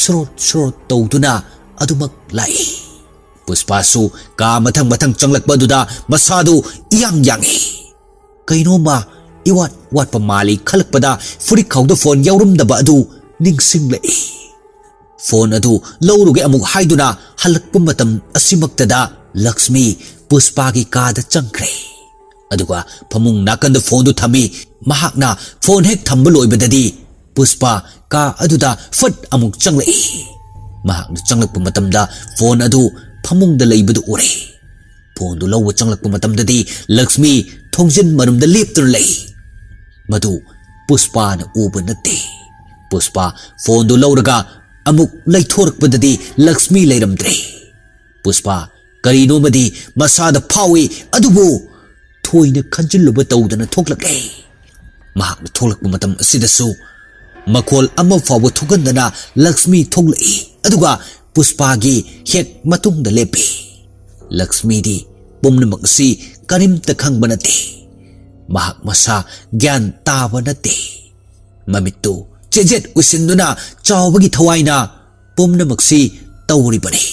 ꯁ꯭ꯔꯣꯠ ꯁ꯭ꯔꯣꯠ ꯇꯧꯗꯨꯅ ꯑꯗꯨꯃꯛ ꯂꯥꯛꯏ꯫ ꯄꯨꯁꯄꯥꯁꯨ ꯀꯥ ꯃꯊꯪ ꯃꯊꯪ ꯆꯪꯂꯛꯄ ꯑꯗꯨꯗ ꯃꯁꯥꯗꯨ ꯏꯌꯥꯡ ꯌꯥꯡꯏ꯫ ꯀꯩꯅꯣꯝꯃ ꯏꯋꯥꯠ ꯋꯥꯠꯄ ꯃꯥꯜꯂꯤ ꯈꯜꯂꯛꯄꯗ ꯐꯨꯔꯤꯠꯈꯥꯎꯗ ꯐꯣꯟ ꯌꯥꯎꯔꯝꯗꯕ ꯑꯗꯨ ꯅꯤꯡꯁꯤꯡꯂꯛꯏ꯫ ꯐꯣꯟ ꯑꯗꯨ ꯂꯧꯔꯨꯒꯦ ꯑꯃꯨꯛ ꯍꯥꯏꯗꯨꯅ ꯍꯜꯂꯛꯄ ꯃꯇꯝ ꯑꯁꯤꯃꯛꯇꯗ ꯂꯛꯁꯃꯤ ꯄꯨꯁꯄꯥꯒꯤ ꯀꯥꯗ ꯆꯪꯈ꯭ꯔꯦ꯫ ꯑꯗꯨꯒ ꯐꯃꯨꯡ ꯅꯥꯀꯟꯗ ꯐꯣꯟꯗꯨ ꯊꯝꯃꯤ꯫ ꯃꯍꯥꯛꯅ ꯐꯣꯟ ꯍꯦꯛ ꯊꯝꯕ ꯂꯣꯏꯕꯗꯗꯤ ꯄꯨꯁꯄꯥ ꯀꯥ ꯑꯗꯨꯗ ꯐꯠ ꯑꯃꯨꯛ ꯆꯪꯂꯛꯏ꯫ ꯃꯍꯥꯛꯅ ꯆꯪꯂꯛꯄ ꯃꯇꯝꯗ ꯐꯣꯟ ꯑꯗꯨ ꯐꯃꯨꯡꯗ ꯂꯩꯕꯗꯨ ꯎꯔꯦ꯫ ꯐꯣꯟꯗꯨ ꯂꯧꯕ ꯆꯪꯂꯛꯄ ꯃꯇꯝꯗꯗꯤ ꯂꯛꯁꯃꯤ ꯊꯣꯡꯖꯤꯟ ꯃꯔꯨꯝꯗ ꯂꯦꯞꯇꯨꯅ ꯂꯩ꯫ ꯃꯗꯨ ꯄꯨꯁꯄꯥꯅ ꯎꯕ ꯅꯠꯇꯦ꯫ ꯄꯨꯁꯄꯥ ꯐꯣꯟꯗꯨ ꯂꯧꯔꯒ ꯑꯃꯨꯛ ꯂꯩꯊꯣꯔꯛꯄꯗꯗꯤ ꯂꯛꯁꯃꯤ ꯂꯩꯔꯝꯗ꯭ꯔꯦ꯫ ꯄꯨꯁꯄꯥ ꯀꯔꯤꯅꯣꯃꯗꯤ ꯃꯁꯥꯗ ꯐꯥꯎꯏ, ꯑꯗꯨꯕꯨ ꯊꯣꯏꯅ ꯈꯟꯖꯤꯜꯂꯨꯕ ꯇꯧꯗꯅ ꯊꯣꯛꯂꯛꯂꯦ꯫ ꯃꯍꯥꯛꯅ ꯊꯣꯛꯂꯛꯄ ꯃꯇꯝ ꯑꯁꯤꯗꯁꯨ ꯃꯈꯣꯜ ꯑꯃ ꯐꯥꯎꯕ ꯊꯣꯛꯍꯟꯗꯅ ꯂꯛꯁꯃꯤ ꯊꯣꯛꯂꯛꯏ, ꯑꯗꯨꯒ ꯄꯨꯁꯄꯥꯒꯤ ꯍꯦꯛ ꯃꯇꯨꯡꯗ ꯂꯦꯞꯄꯤ꯫ ꯂꯛꯁꯃꯤꯗꯤ ꯄꯨꯝꯅꯃꯛ ꯑꯁꯤ ꯀꯔꯤꯝꯇ ꯈꯪꯕ ꯅꯠꯇꯦ꯫ ꯃꯍꯥꯛ ꯃꯁꯥ ꯒ꯭ꯌꯥꯟ ꯇꯥꯕ ꯅꯠꯇꯦ꯫ ꯃꯃꯤꯠꯇꯨ ꯆꯦꯖꯦꯠ ꯎꯏꯁꯤꯟꯗꯨꯅ ꯆꯥꯎꯕꯒꯤ ꯊꯋꯥꯏꯅ ꯄꯨꯝꯅꯃꯛꯁꯤ ꯇꯧꯔꯤꯕꯅꯤ꯫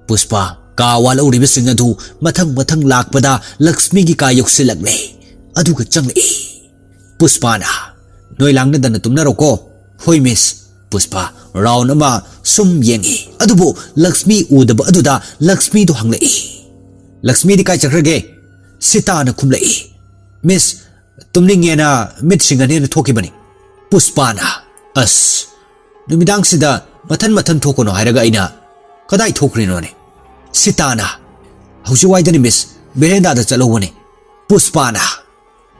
ꯄꯨꯁꯄꯥ ꯀꯥ ꯋꯥꯠꯍꯧꯔꯤꯕꯁꯤꯡ ꯑꯗꯨ ꯃꯊꯪ ꯃꯊꯪ ꯂꯥꯛꯄꯗ ꯂꯛꯁꯃꯤꯒꯤ ꯀꯥ ꯌꯧꯁꯤꯜꯂꯛꯂꯦ, ꯑꯗꯨꯒ ꯆꯪꯂꯛꯏ꯫ ꯄꯨꯁꯄꯥꯅ, "ꯅꯣꯏ ꯂꯥꯡꯅꯗꯅ ꯇꯨꯝꯅꯔꯣꯀꯣ꯫" "ꯍꯣꯏ ꯃꯤꯁ꯫" ꯄꯨꯁꯄꯥ ꯔꯥꯎꯟ ꯑꯃ ꯁꯨꯝ ꯌꯦꯡꯏ, ꯑꯗꯨꯕꯨ ꯂꯛꯁꯃꯤ ꯎꯗꯕ ꯑꯗꯨꯗ ꯂꯛꯁꯃꯤꯗꯨ ꯍꯪꯂꯛꯏ, "ꯂꯛꯁꯃꯤꯗꯤ ꯀꯥꯏ ꯆꯠꯈ꯭ꯔꯒꯦ?" ꯁꯤꯇꯥꯅ ꯈꯨꯝꯂꯛꯏ, "ꯃꯤꯁ, ꯇꯨꯝꯅꯤꯡꯉꯦꯅ ꯃꯤꯠ ꯁꯤꯡꯒꯅꯦꯅ ꯊꯣꯛꯈꯤꯕꯅꯤ꯫" ꯄꯨꯁꯄꯥꯅ, "ꯑꯁ, ꯅꯨꯃꯤꯗꯥꯡꯁꯤꯗ ꯃꯊꯟ ꯃꯊꯟ ꯊꯣꯛꯀꯅꯣ ꯍꯥꯏꯔꯒ ꯑꯩꯅ ꯀꯗꯥꯏ ꯊꯣꯛꯈ꯭ꯔꯤꯅꯣꯅꯦ?" ꯁꯤꯇꯥꯅ, "ꯍꯧꯖꯤꯛ ꯋꯥꯏꯗꯅꯤ ꯃꯤꯁ, ꯕꯦꯔꯦꯟꯗꯥꯗ ꯆꯠꯍꯧꯕꯅꯦ꯫" ꯄꯨꯁꯄꯥꯅ,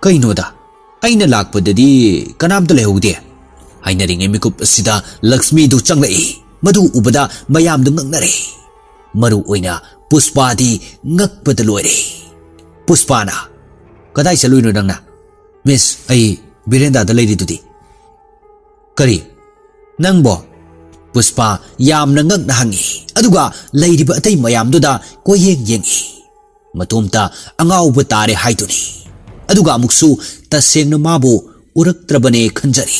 "ꯀꯩꯅꯣꯗ, "ꯑꯩꯅ ꯂꯥꯛꯄꯗꯗꯤ ꯀꯅꯥꯝꯇ ꯂꯩꯍꯧꯗꯦ"꯫ ꯍꯥꯏꯅꯔꯤꯉꯩ ꯃꯤꯀꯨꯞ ꯑꯁꯤꯗ ꯂꯛꯁꯃꯤꯗꯨ ꯆꯪꯂꯛꯏ꯫ ꯃꯗꯨ ꯎꯕꯗ ꯃꯌꯥꯝꯗꯨ ꯉꯛꯅꯔꯦ꯫ ꯃꯔꯨ ꯑꯣꯏꯅ ꯄꯨꯁꯄꯥꯗꯤ ꯉꯛꯄꯗ ꯂꯣꯏꯔꯦ꯫ ꯄꯨꯁꯄꯥꯅ, "ꯀꯗꯥꯏ ꯆꯠꯂꯨꯏꯅꯣ ꯅꯪꯅ?" "ꯃꯤꯁ, ꯑꯩ ꯕꯤꯔꯦꯟꯗꯥꯗ ꯂꯩꯔꯤꯗꯨꯗꯤ"꯫ "ꯀꯔꯤ? ꯅꯪꯕꯣ?" ꯄꯨꯁꯄꯥ ꯌꯥꯝꯅ ꯉꯛꯅ ꯍꯪꯉꯤ, ꯑꯗꯨꯒ ꯂꯩꯔꯤꯕ ꯑꯇꯩ ꯃꯌꯥꯝꯗꯨꯗ ꯀꯣꯏꯌꯦꯡ ꯌꯦꯡꯉꯤ꯫ ꯃꯇꯣꯝꯇ ꯑꯉꯥꯎꯕ ꯇꯥꯔꯦ ꯍꯥꯏꯗꯨꯅꯤ꯫ ꯑꯗꯨꯒ ꯑꯃꯨꯛꯁꯨ ꯇꯁꯦꯡꯅ ꯃꯥꯕꯨ ꯎꯔꯛꯇ꯭ꯔꯕꯅꯦ ꯈꯟꯖꯔꯤ꯫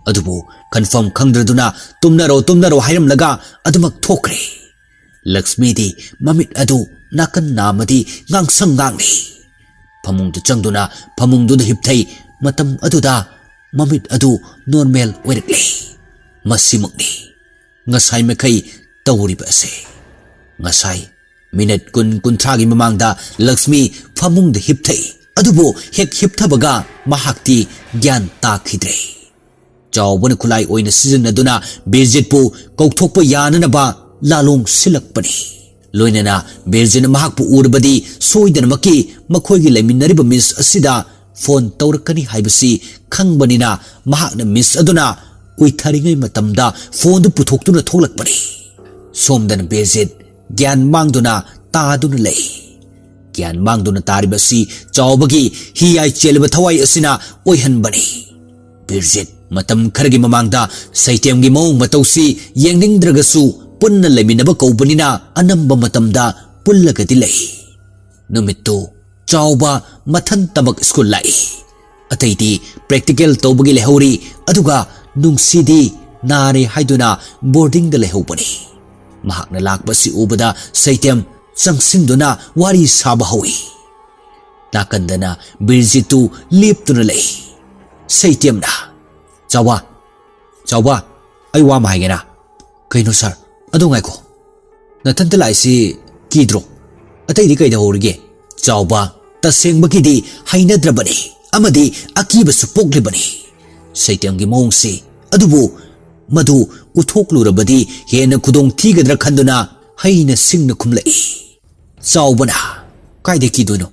ꯑꯗꯨꯕꯨ ꯈꯟꯐꯝ ꯈꯪꯗ꯭ꯔꯗꯨꯅ "ꯇꯨꯝꯅꯔꯣ, ꯇꯨꯝꯅꯔꯣ" ꯍꯥꯏꯔꯝꯂꯒ ꯑꯗꯨꯃꯛ ꯊꯣꯛꯈ꯭ꯔꯦ꯫ ꯂꯛꯁꯃꯤꯗꯤ ꯃꯃꯤꯠ ꯑꯗꯨ ꯅꯥꯀꯟ ꯅꯥꯝꯃꯗꯤ ꯉꯥꯡꯁꯪ ꯉꯥꯡꯂꯤ꯫ ꯐꯃꯨꯡꯗ ꯆꯪꯗꯨꯅ ꯐꯃꯨꯡꯗꯨꯗ ꯍꯤꯞꯊꯩ꯫ ꯃꯇꯝ ꯑꯗꯨꯗ ꯃꯃꯤꯠ ꯑꯗꯨ ꯅꯣꯔꯃꯦꯜ ꯑꯣꯏꯔꯛꯂꯦ꯫ ꯃꯁꯤꯃꯛꯅꯤ ꯉꯁꯥꯏ ꯃꯈꯩ ꯇꯧꯔꯤꯕ ꯑꯁꯦ꯫ ꯉꯁꯥꯏ ꯃꯤꯅꯠ ꯀꯨꯟ ꯀꯨꯟꯊ꯭ꯔꯥꯒꯤ ꯃꯃꯥꯡꯗ ꯂꯛꯁꯃꯤ ꯐꯃꯨꯡꯗ ꯍꯤꯞꯊꯩ, ꯑꯗꯨꯕꯨ ꯍꯦꯛ ꯍꯤꯞꯊꯕꯒ ꯃꯍꯥꯛꯇꯤ ꯒ꯭ꯌꯥꯟ ꯇꯥꯈꯤꯗ꯭ꯔꯦ꯫ ꯆꯥꯎꯕꯅ ꯈꯨꯠꯂꯥꯏ ꯑꯣꯏꯅ ꯁꯤꯖꯤꯟꯅꯗꯨꯅ ꯕꯤꯔꯖꯤꯠꯄꯨ ꯀꯧꯊꯣꯛꯄ ꯌꯥꯅꯅꯕ ꯂꯥꯂꯣꯡ ꯁꯤꯜꯂꯛꯄꯅꯤ꯫ ꯂꯣꯏꯅꯅ ꯕꯤꯔꯖꯤꯠꯅ ꯃꯍꯥꯛꯄꯨ ꯎꯔꯕꯗꯤ ꯁꯣꯏꯗꯅꯃꯛꯀꯤ ꯃꯈꯣꯏꯒꯤ ꯂꯩꯃꯤꯟꯅꯔꯤꯕ ꯃꯤꯁ ꯑꯁꯤꯗ ꯐꯣꯟ ꯇꯧꯔꯛꯀꯅꯤ ꯍꯥꯏꯕꯁꯤ ꯈꯪꯕꯅꯤꯅ, ꯃꯍꯥꯛꯅ ꯃꯤꯁ ꯑꯗꯨꯅ ꯎꯏꯊꯔꯤꯉꯩ ꯃꯇꯝꯗ ꯐꯣꯟꯗꯨ ꯄꯨꯊꯣꯛꯇꯨꯅ ꯊꯣꯛꯂꯛꯄꯅꯤ꯫ ꯁꯣꯝꯗꯅ ꯕꯤꯔꯖꯤꯠ ꯒ꯭ꯌꯥꯟ ꯃꯥꯡꯗꯨꯅ ꯇꯥꯗꯨꯅ ꯂꯩ꯫ ꯒ꯭ꯌꯥꯟ ꯃꯥꯡꯗꯨꯅ ꯇꯥꯔꯤꯕ ꯑꯁꯤ ꯆꯥꯎꯕꯒꯤ ꯍꯤꯌꯥꯏ ꯆꯦꯜꯂꯤꯕ ꯊꯋꯥꯏ ꯑꯁꯤꯅ ꯑꯣꯏꯍꯟꯕꯅꯤ꯫ ꯕꯤꯔꯖꯤꯠ ꯃꯇꯝ ꯈꯔꯒꯤ ꯃꯃꯥꯡꯗ ꯁꯩꯇꯦꯝꯒꯤ ꯃꯑꯣꯡ ꯃꯇꯧꯁꯤ ꯌꯦꯡꯅꯤꯡꯗ꯭ꯔꯒꯁꯨ ꯄꯨꯟꯅ ꯂꯩꯃꯤꯟꯅꯕ ꯀꯧꯕꯅꯤꯅ ꯑꯅꯝꯕ ꯃꯇꯝꯗ ꯄꯨꯜꯂꯒꯗꯤ ꯂꯩ꯫ ꯅꯨꯃꯤꯠꯇꯨ ꯆꯥꯎꯕ ꯃꯊꯟꯇꯃꯛ ꯁ꯭ꯀꯨꯜ ꯂꯥꯛꯏ꯫ ꯑꯇꯩꯗꯤ ꯄ꯭ꯔꯦꯛꯇꯤꯀꯦꯜ ꯇꯧꯕꯒꯤ ꯂꯩꯍꯧꯔꯤ, ꯑꯗꯨꯒ ꯅꯨꯡꯁꯤꯗꯤ ꯅꯥꯔꯦ ꯍꯥꯏꯗꯨꯅ ꯕꯣꯔꯗꯤꯡꯗ ꯂꯩꯍꯧꯕꯅꯤ꯫ ꯃꯍꯥꯛꯅ ꯂꯥꯛꯄꯁꯤ ꯎꯕꯗ ꯁꯩꯇꯦꯝ ꯆꯪꯁꯤꯟꯗꯨꯅ ꯋꯥꯔꯤ ꯁꯥꯕ ꯍꯧꯏ꯫ ꯅꯥꯀꯟꯗꯅ ꯕꯤꯔꯖꯤꯠꯇꯨ ꯂꯦꯞꯇꯨꯅ ꯂꯩ꯫ ꯁꯩꯇꯦꯝꯅ, "ꯆꯥꯎꯕ, ꯆꯥꯎꯕ, ꯑꯩ ꯋꯥ ꯑꯃ ꯍꯥꯏꯒꯦꯅ"꯫ "ꯀꯩꯅꯣ ꯁꯥꯔ?" "ꯑꯗꯣ ꯉꯥꯏꯈꯣ, ꯅꯊꯟꯇ ꯂꯥꯛꯏꯁꯤ ꯀꯤꯗ꯭ꯔꯣ? ꯑꯇꯩꯗꯤ ꯀꯩꯗꯧꯍꯧꯔꯤꯒꯦ?" ꯆꯥꯎꯕ ꯇꯁꯦꯡꯕꯒꯤꯗꯤ ꯍꯩꯅꯗ꯭ꯔꯕꯅꯤ ꯑꯃꯗꯤ ꯑꯀꯤꯕꯁꯨ ꯄꯣꯛꯂꯤꯕꯅꯤ꯫ ꯁꯩꯇꯦꯝꯒꯤ ꯃꯑꯣꯡꯁꯤ, ꯑꯗꯨꯕꯨ ꯃꯗꯨ ꯎꯠꯊꯣꯛꯂꯨꯔꯕꯗꯤ ꯍꯦꯟꯅ ꯈꯨꯗꯣꯡ ꯊꯤꯒꯗ꯭ꯔꯥ ꯈꯟꯗꯨꯅ ꯍꯩꯅ ꯁꯤꯡꯅ ꯈꯨꯝꯂꯛꯏ꯫ ꯆꯥꯎꯕꯅ, "ꯀꯥꯏꯗ ꯀꯤꯗꯣꯏꯅꯣ?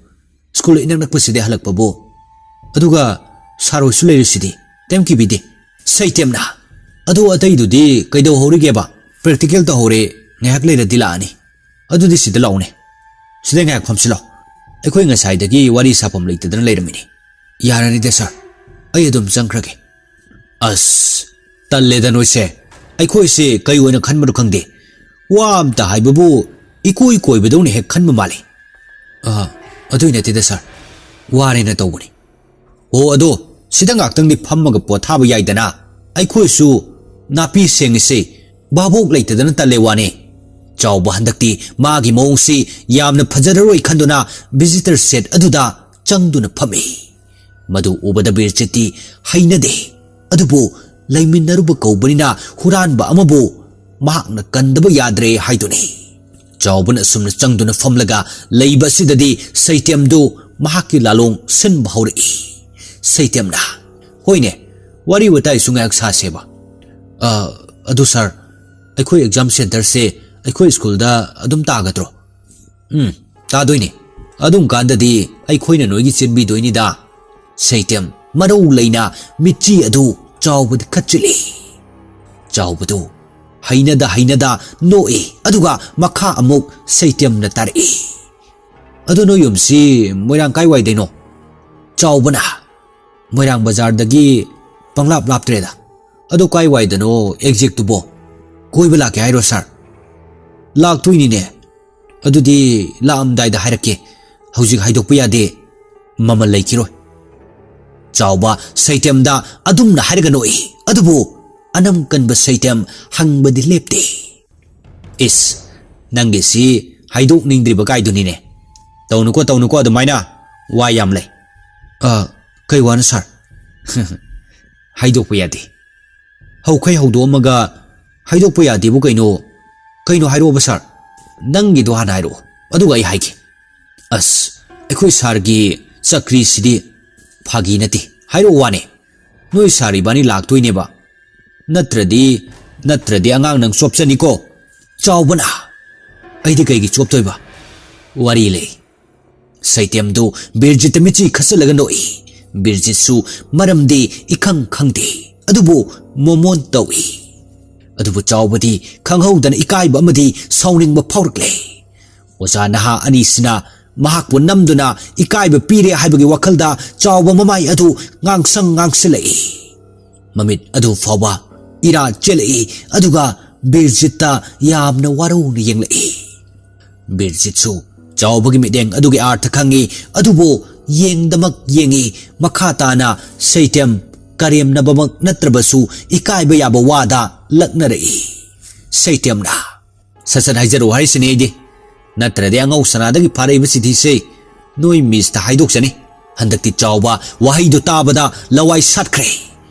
ꯁ꯭ꯀꯨꯜ ꯏꯅꯛ ꯅꯛꯄꯁꯤꯗ ꯍꯜꯂꯛꯄꯕꯨ꯫ ꯑꯗꯨꯒ "ꯁꯥꯔ ꯍꯣꯏꯁꯨ ꯂꯩꯔꯤꯁꯤꯗꯤ, ꯀꯩꯝ ꯀꯤꯕꯤꯗꯦ꯫" ꯁꯩꯇꯦꯝꯅ, "ꯑꯗꯣ ꯑꯇꯩꯗꯨꯗꯤ ꯀꯩꯗꯧꯍꯧꯔꯤꯒꯦꯕ?" "ꯄ꯭ꯔꯦꯛꯇꯤꯀꯦꯜ ꯇꯧꯍꯧꯔꯦ, ꯉꯥꯏꯍꯥꯛ ꯂꯩꯔꯗꯤ ꯂꯥꯛꯑꯅꯤ꯫" "ꯑꯗꯨꯗꯤ ꯁꯤꯗ ꯂꯥꯛꯎꯅꯦ, ꯁꯤꯗ ꯉꯥꯏꯍꯥꯛ ꯐꯝꯁꯤꯜꯂꯣ꯫ ꯑꯩꯈꯣꯏ ꯉꯁꯥꯏꯗꯒꯤ ꯋꯥꯔꯤ ꯁꯥꯐꯝ ꯂꯩꯇꯗꯅ ꯂꯩꯔꯝꯃꯤꯅꯤ꯫" "ꯌꯥꯔꯅꯤꯗ ꯁꯥꯔ, ꯑꯩ ꯑꯗꯨꯝ ꯆꯪꯈ꯭ꯔꯒꯦ꯫" "ꯑꯁ, ꯇꯜꯂꯦꯗ ꯅꯣꯏꯁꯦ꯫ ꯑꯩꯈꯣꯏꯁꯦ ꯀꯩ ꯑꯣꯏꯅ ꯈꯟꯕꯅꯣ ꯈꯪꯗꯦ꯫ ꯋꯥ ꯑꯝꯇ ꯍꯥꯏꯕꯕꯨ ꯏꯀꯣꯏ ꯀꯣꯏꯕꯗꯧꯅ ꯍꯦꯛ ꯈꯟꯕ ꯃꯥꯜꯂꯤ꯫" "ꯑ, ꯑꯗꯨꯏ ꯅꯠꯇꯦꯗ ꯁꯥꯔ, ꯋꯥꯔꯦꯅ ꯇꯧꯕꯅꯤ꯫" "ꯑꯣ, ꯑꯗꯣ ꯁꯤꯗ ꯉꯥꯛꯇꯪꯗꯤ ꯐꯝꯃꯒ ꯄꯣꯊꯥꯕ ꯌꯥꯏꯗꯅ? ꯑꯩꯈꯣꯏꯁꯨ ꯅꯥꯄꯤ ꯁꯦꯡꯉꯤꯁꯦ ꯚꯥꯕꯣꯛ ꯂꯩꯇꯗꯅ ꯇꯜꯂꯦ ꯋꯥꯅꯤ꯫" ꯆꯥꯎꯕ ꯍꯟꯗꯛꯇꯤ ꯃꯥꯒꯤ ꯃꯑꯣꯡꯁꯤ ꯌꯥꯝꯅ ꯐꯖꯔꯔꯣꯏ ꯈꯟꯗꯨꯅ ꯚꯤꯖꯤꯇꯔ ꯁꯦꯠ ꯑꯗꯨꯗ ꯆꯪꯗꯨꯅ ꯐꯝꯃꯤ꯫ ꯃꯗꯨ ꯎꯕꯗ ꯕꯤꯔꯖꯤꯠꯇꯤ ꯍꯩꯅꯗꯦ꯫ ꯑꯗꯨꯕꯨ ꯂꯩꯃꯤꯟꯅꯔꯨꯕ ꯀꯧꯕꯅꯤꯅ ꯍꯨꯔꯥꯟꯕ ꯑꯃꯕꯨ ꯃꯍꯥꯛꯅ ꯀꯟꯗꯕ ꯌꯥꯗ꯭ꯔꯦ ꯍꯥꯏꯗꯨꯅꯤ꯫ ꯆꯥꯎꯕꯅ ꯑꯁꯨꯝꯅ ꯆꯪꯗꯨꯅ ꯐꯝꯂꯒ ꯂꯩꯕ ꯑꯁꯤꯗꯗꯤ ꯁꯩꯇꯦꯝꯗꯨ ꯃꯍꯥꯛꯀꯤ ꯂꯥꯂꯣꯡ ꯁꯤꯟꯕ ꯍꯧꯔꯛꯏ꯫ ꯁꯩꯇꯦꯝꯅ, "ꯍꯣꯏꯅꯦ, ꯋꯥꯔꯤ ꯋꯥꯇꯥꯏꯁꯨ ꯉꯥꯏꯍꯥꯛ ꯁꯥꯁꯦꯕ꯫ ꯑ, ꯑꯗꯨ ꯁꯥꯔ, ꯑꯩꯈꯣꯏ ꯑꯦꯛꯖꯥꯝ ꯁꯦꯟꯇꯔꯁꯦ ꯑꯩꯈꯣꯏ ꯁ꯭ꯀꯨꯜꯗ ꯑꯗꯨꯝ ꯇꯥꯒꯗ꯭ꯔꯣ?" "ꯎꯝ, ꯇꯥꯗꯣꯏꯅꯦ꯫ ꯑꯗꯨꯝ ꯀꯥꯟꯗꯗꯤ ꯑꯩꯈꯣꯏꯅ ꯅꯣꯏꯒꯤ ꯆꯦꯟꯕꯤꯗꯣꯏꯅꯤꯗ꯫" ꯁꯩꯇꯦꯝ ꯃꯔꯧ ꯂꯩꯅ ꯃꯤꯠꯆꯤ ꯑꯗꯨ ꯆꯥꯎꯕꯗ ꯈꯠꯆꯤꯜꯂꯤ꯫ ꯆꯥꯎꯕꯗꯨ ꯍꯩꯅꯗ ꯍꯩꯅꯗ ꯅꯣꯛꯏ, ꯑꯗꯨꯒ ꯃꯈꯥ ꯑꯃꯨꯛ ꯁꯩꯇꯦꯝꯅ ꯇꯥꯔꯛꯏ, "ꯑꯗꯨ ꯅꯣꯏ ꯌꯨꯝꯁꯤ ꯃꯣꯏꯔꯥꯡ ꯀꯥꯏꯋꯥꯏꯗꯩꯅꯣ?" ꯆꯥꯎꯕꯅ, "ꯃꯣꯏꯔꯥꯡ ꯕꯖꯥꯔꯗꯒꯤ ꯄꯪꯂꯥꯞ ꯂꯥꯞꯇ꯭ꯔꯦꯗ꯫" "ꯑꯗꯣ ꯀꯥꯏꯋꯥꯏꯗꯅꯣ ꯑꯦꯛꯖꯦꯛꯇꯨꯕꯣ?" "ꯀꯣꯏꯕ ꯂꯥꯛꯀꯦ ꯍꯥꯏꯔꯣ ꯁꯥꯔ?" "ꯂꯥꯛꯇꯣꯏꯅꯤꯅꯦ꯫ ꯑꯗꯨꯗꯤ ꯂꯥꯛꯑꯝꯗꯥꯏꯗ ꯍꯥꯏꯔꯛꯀꯦ꯫ ꯍꯧꯖꯤꯛ ꯍꯥꯏꯗꯣꯛꯄ ꯌꯥꯗꯦ꯫ ꯃꯃꯜ ꯂꯩꯈꯤꯔꯣꯏ꯫" ꯆꯥꯎꯕ ꯁꯩꯇꯦꯝꯗ ꯑꯗꯨꯝꯅ ꯍꯥꯏꯔꯒ ꯅꯣꯛꯏ, ꯑꯗꯨꯕꯨ ꯑꯅꯝ ꯀꯟꯕ ꯁꯩꯇꯦꯝ ꯍꯪꯕꯗꯤ ꯂꯦꯞꯇꯦ꯫ "ꯏꯁ, ꯅꯪꯒꯤꯁꯤ ꯍꯥꯏꯗꯣꯛꯅꯤꯡꯗ꯭ꯔꯤꯕ ꯀꯥꯏꯗꯨꯅꯤꯅꯦ꯫ ꯇꯧꯅꯨꯀꯣ, ꯇꯧꯅꯨꯀꯣ ꯑꯗꯨꯃꯥꯏꯅ꯫ ꯋꯥ ꯌꯥꯝ ꯂꯩ꯫" "ꯑ, ꯀꯩ ꯋꯥꯅꯣ ꯁꯥꯔ?" "ꯍꯥꯏꯗꯣꯛꯄ ꯌꯥꯗꯦ꯫" "ꯍꯧꯈꯩ ꯍꯧꯗꯣꯛꯑꯝꯃꯒ ꯍꯥꯏꯗꯣꯛꯄ ꯌꯥꯗꯦꯕꯨ ꯀꯩꯅꯣ? ꯀꯩꯅꯣ ꯍꯥꯏꯔꯛꯑꯣꯕ ꯁꯥꯔ꯫ ꯅꯪꯒꯤꯗꯣ ꯍꯥꯟꯅ ꯍꯥꯏꯔꯛꯑꯣ, ꯑꯗꯨꯒ ꯑꯩ ꯍꯥꯏꯒꯦ꯫" "ꯑꯁ, ꯑꯩꯈꯣꯏ ꯁꯥꯔꯒꯤ ꯆꯀ꯭ꯔꯤꯁꯤꯗꯤ ꯐꯥꯒꯤ ꯅꯠꯇꯦ꯫ ꯍꯥꯏꯔꯛꯑꯣ ꯋꯥꯅꯦ꯫ ꯅꯣꯏ ꯁꯥꯔ ꯏꯕꯥꯅꯤ ꯂꯥꯛꯇꯣꯏꯅꯦꯕ꯫ ꯅꯠꯇ꯭ꯔꯗꯤ, ꯅꯠꯇ꯭ꯔꯗꯤ ꯑꯉꯥꯡ ꯅꯪ ꯆꯣꯞꯆꯅꯤꯀꯣ꯫" ꯆꯥꯎꯕꯅ, "ꯑꯩꯗꯤ ꯀꯩꯒꯤ ꯆꯣꯞꯇꯣꯏꯕ? ꯋꯥꯔꯤ ꯂꯩ꯫" ꯁꯩꯇꯦꯝꯗꯨ ꯕꯤꯔꯖꯤꯠꯇ ꯃꯤꯠꯆꯤ ꯈꯠꯆꯜꯂꯒ ꯅꯣꯛꯏ꯫ ꯕꯤꯔꯖꯤꯠꯁꯨ ꯃꯔꯝꯗꯤ ꯏꯈꯪ ꯈꯪꯗꯦ, ꯑꯗꯨꯕꯨ ꯃꯣꯃꯣꯟ ꯇꯧꯏ꯫ ꯑꯗꯨꯕꯨ ꯆꯥꯎꯕꯗꯤ ꯈꯪꯍꯧꯗꯅ ꯏꯀꯥꯏꯕ ꯑꯃꯗꯤ ꯁꯥꯎꯅꯤꯡꯕ ꯐꯥꯎꯔꯛꯂꯦ꯫ ꯑꯣꯖꯥ ꯅꯍꯥ ꯑꯅꯤꯁꯤꯅ ꯃꯍꯥꯛꯄꯨ ꯅꯝꯗꯨꯅ ꯏꯀꯥꯏꯕ ꯄꯤꯔꯦ ꯍꯥꯏꯕꯒꯤ ꯋꯥꯈꯜꯗ ꯆꯥꯎꯕ ꯃꯃꯥꯏ ꯑꯗꯨ ꯉꯥꯡꯁꯪ ꯉꯥꯡꯁꯤꯜꯂꯛꯏ꯫ ꯃꯃꯤꯠ ꯑꯗꯨ ꯐꯥꯎꯕ ꯏꯔꯥ ꯆꯦꯜꯂꯛꯏ, ꯑꯗꯨꯒ ꯕꯤꯔꯖꯤꯠꯇ ꯌꯥꯝꯅ ꯋꯥꯔꯧꯅ ꯌꯦꯡꯂꯛꯏ꯫ ꯕꯤꯔꯖꯤꯠꯁꯨ ꯆꯥꯎꯕꯒꯤ ꯃꯤꯠꯌꯦꯡ ꯑꯗꯨꯒꯤ ꯑꯥꯔꯊ ꯈꯪꯏ, ꯑꯗꯨꯕꯨ ꯌꯦꯡꯗꯃꯛ ꯌꯦꯡꯏ꯫ ꯃꯈꯥ ꯇꯥꯅ ꯁꯩꯇꯦꯝ ꯀꯔꯦꯝꯅꯕꯃꯛ ꯅꯠꯇ꯭ꯔꯕꯁꯨ ꯏꯀꯥꯏꯕ ꯌꯥꯕ ꯋꯥꯗ ꯂꯛꯅꯔꯛꯏ꯫ ꯁꯩꯇꯦꯝꯅ, "ꯁꯠ ꯁꯠ ꯍꯥꯏꯖꯔꯛꯑꯣ ꯍꯥꯏꯁꯤꯅꯤ ꯑꯩꯗꯤ, ꯅꯠꯇ꯭ꯔꯗꯤ ꯑꯉꯧ ꯁꯅꯥꯗꯒꯤ ꯐꯥꯔꯛꯏꯕ ꯆꯤꯊꯤꯁꯦ ꯅꯣꯏ ꯃꯤꯁꯇ ꯍꯥꯏꯗꯣꯛꯆꯅꯤ"꯫ ꯍꯟꯗꯛꯇꯤ ꯆꯥꯎꯕ ꯋꯥꯍꯩꯗꯨ ꯇꯥꯕꯗ ꯂꯋꯥꯏ ꯁꯥꯠꯈ꯭ꯔꯦ꯫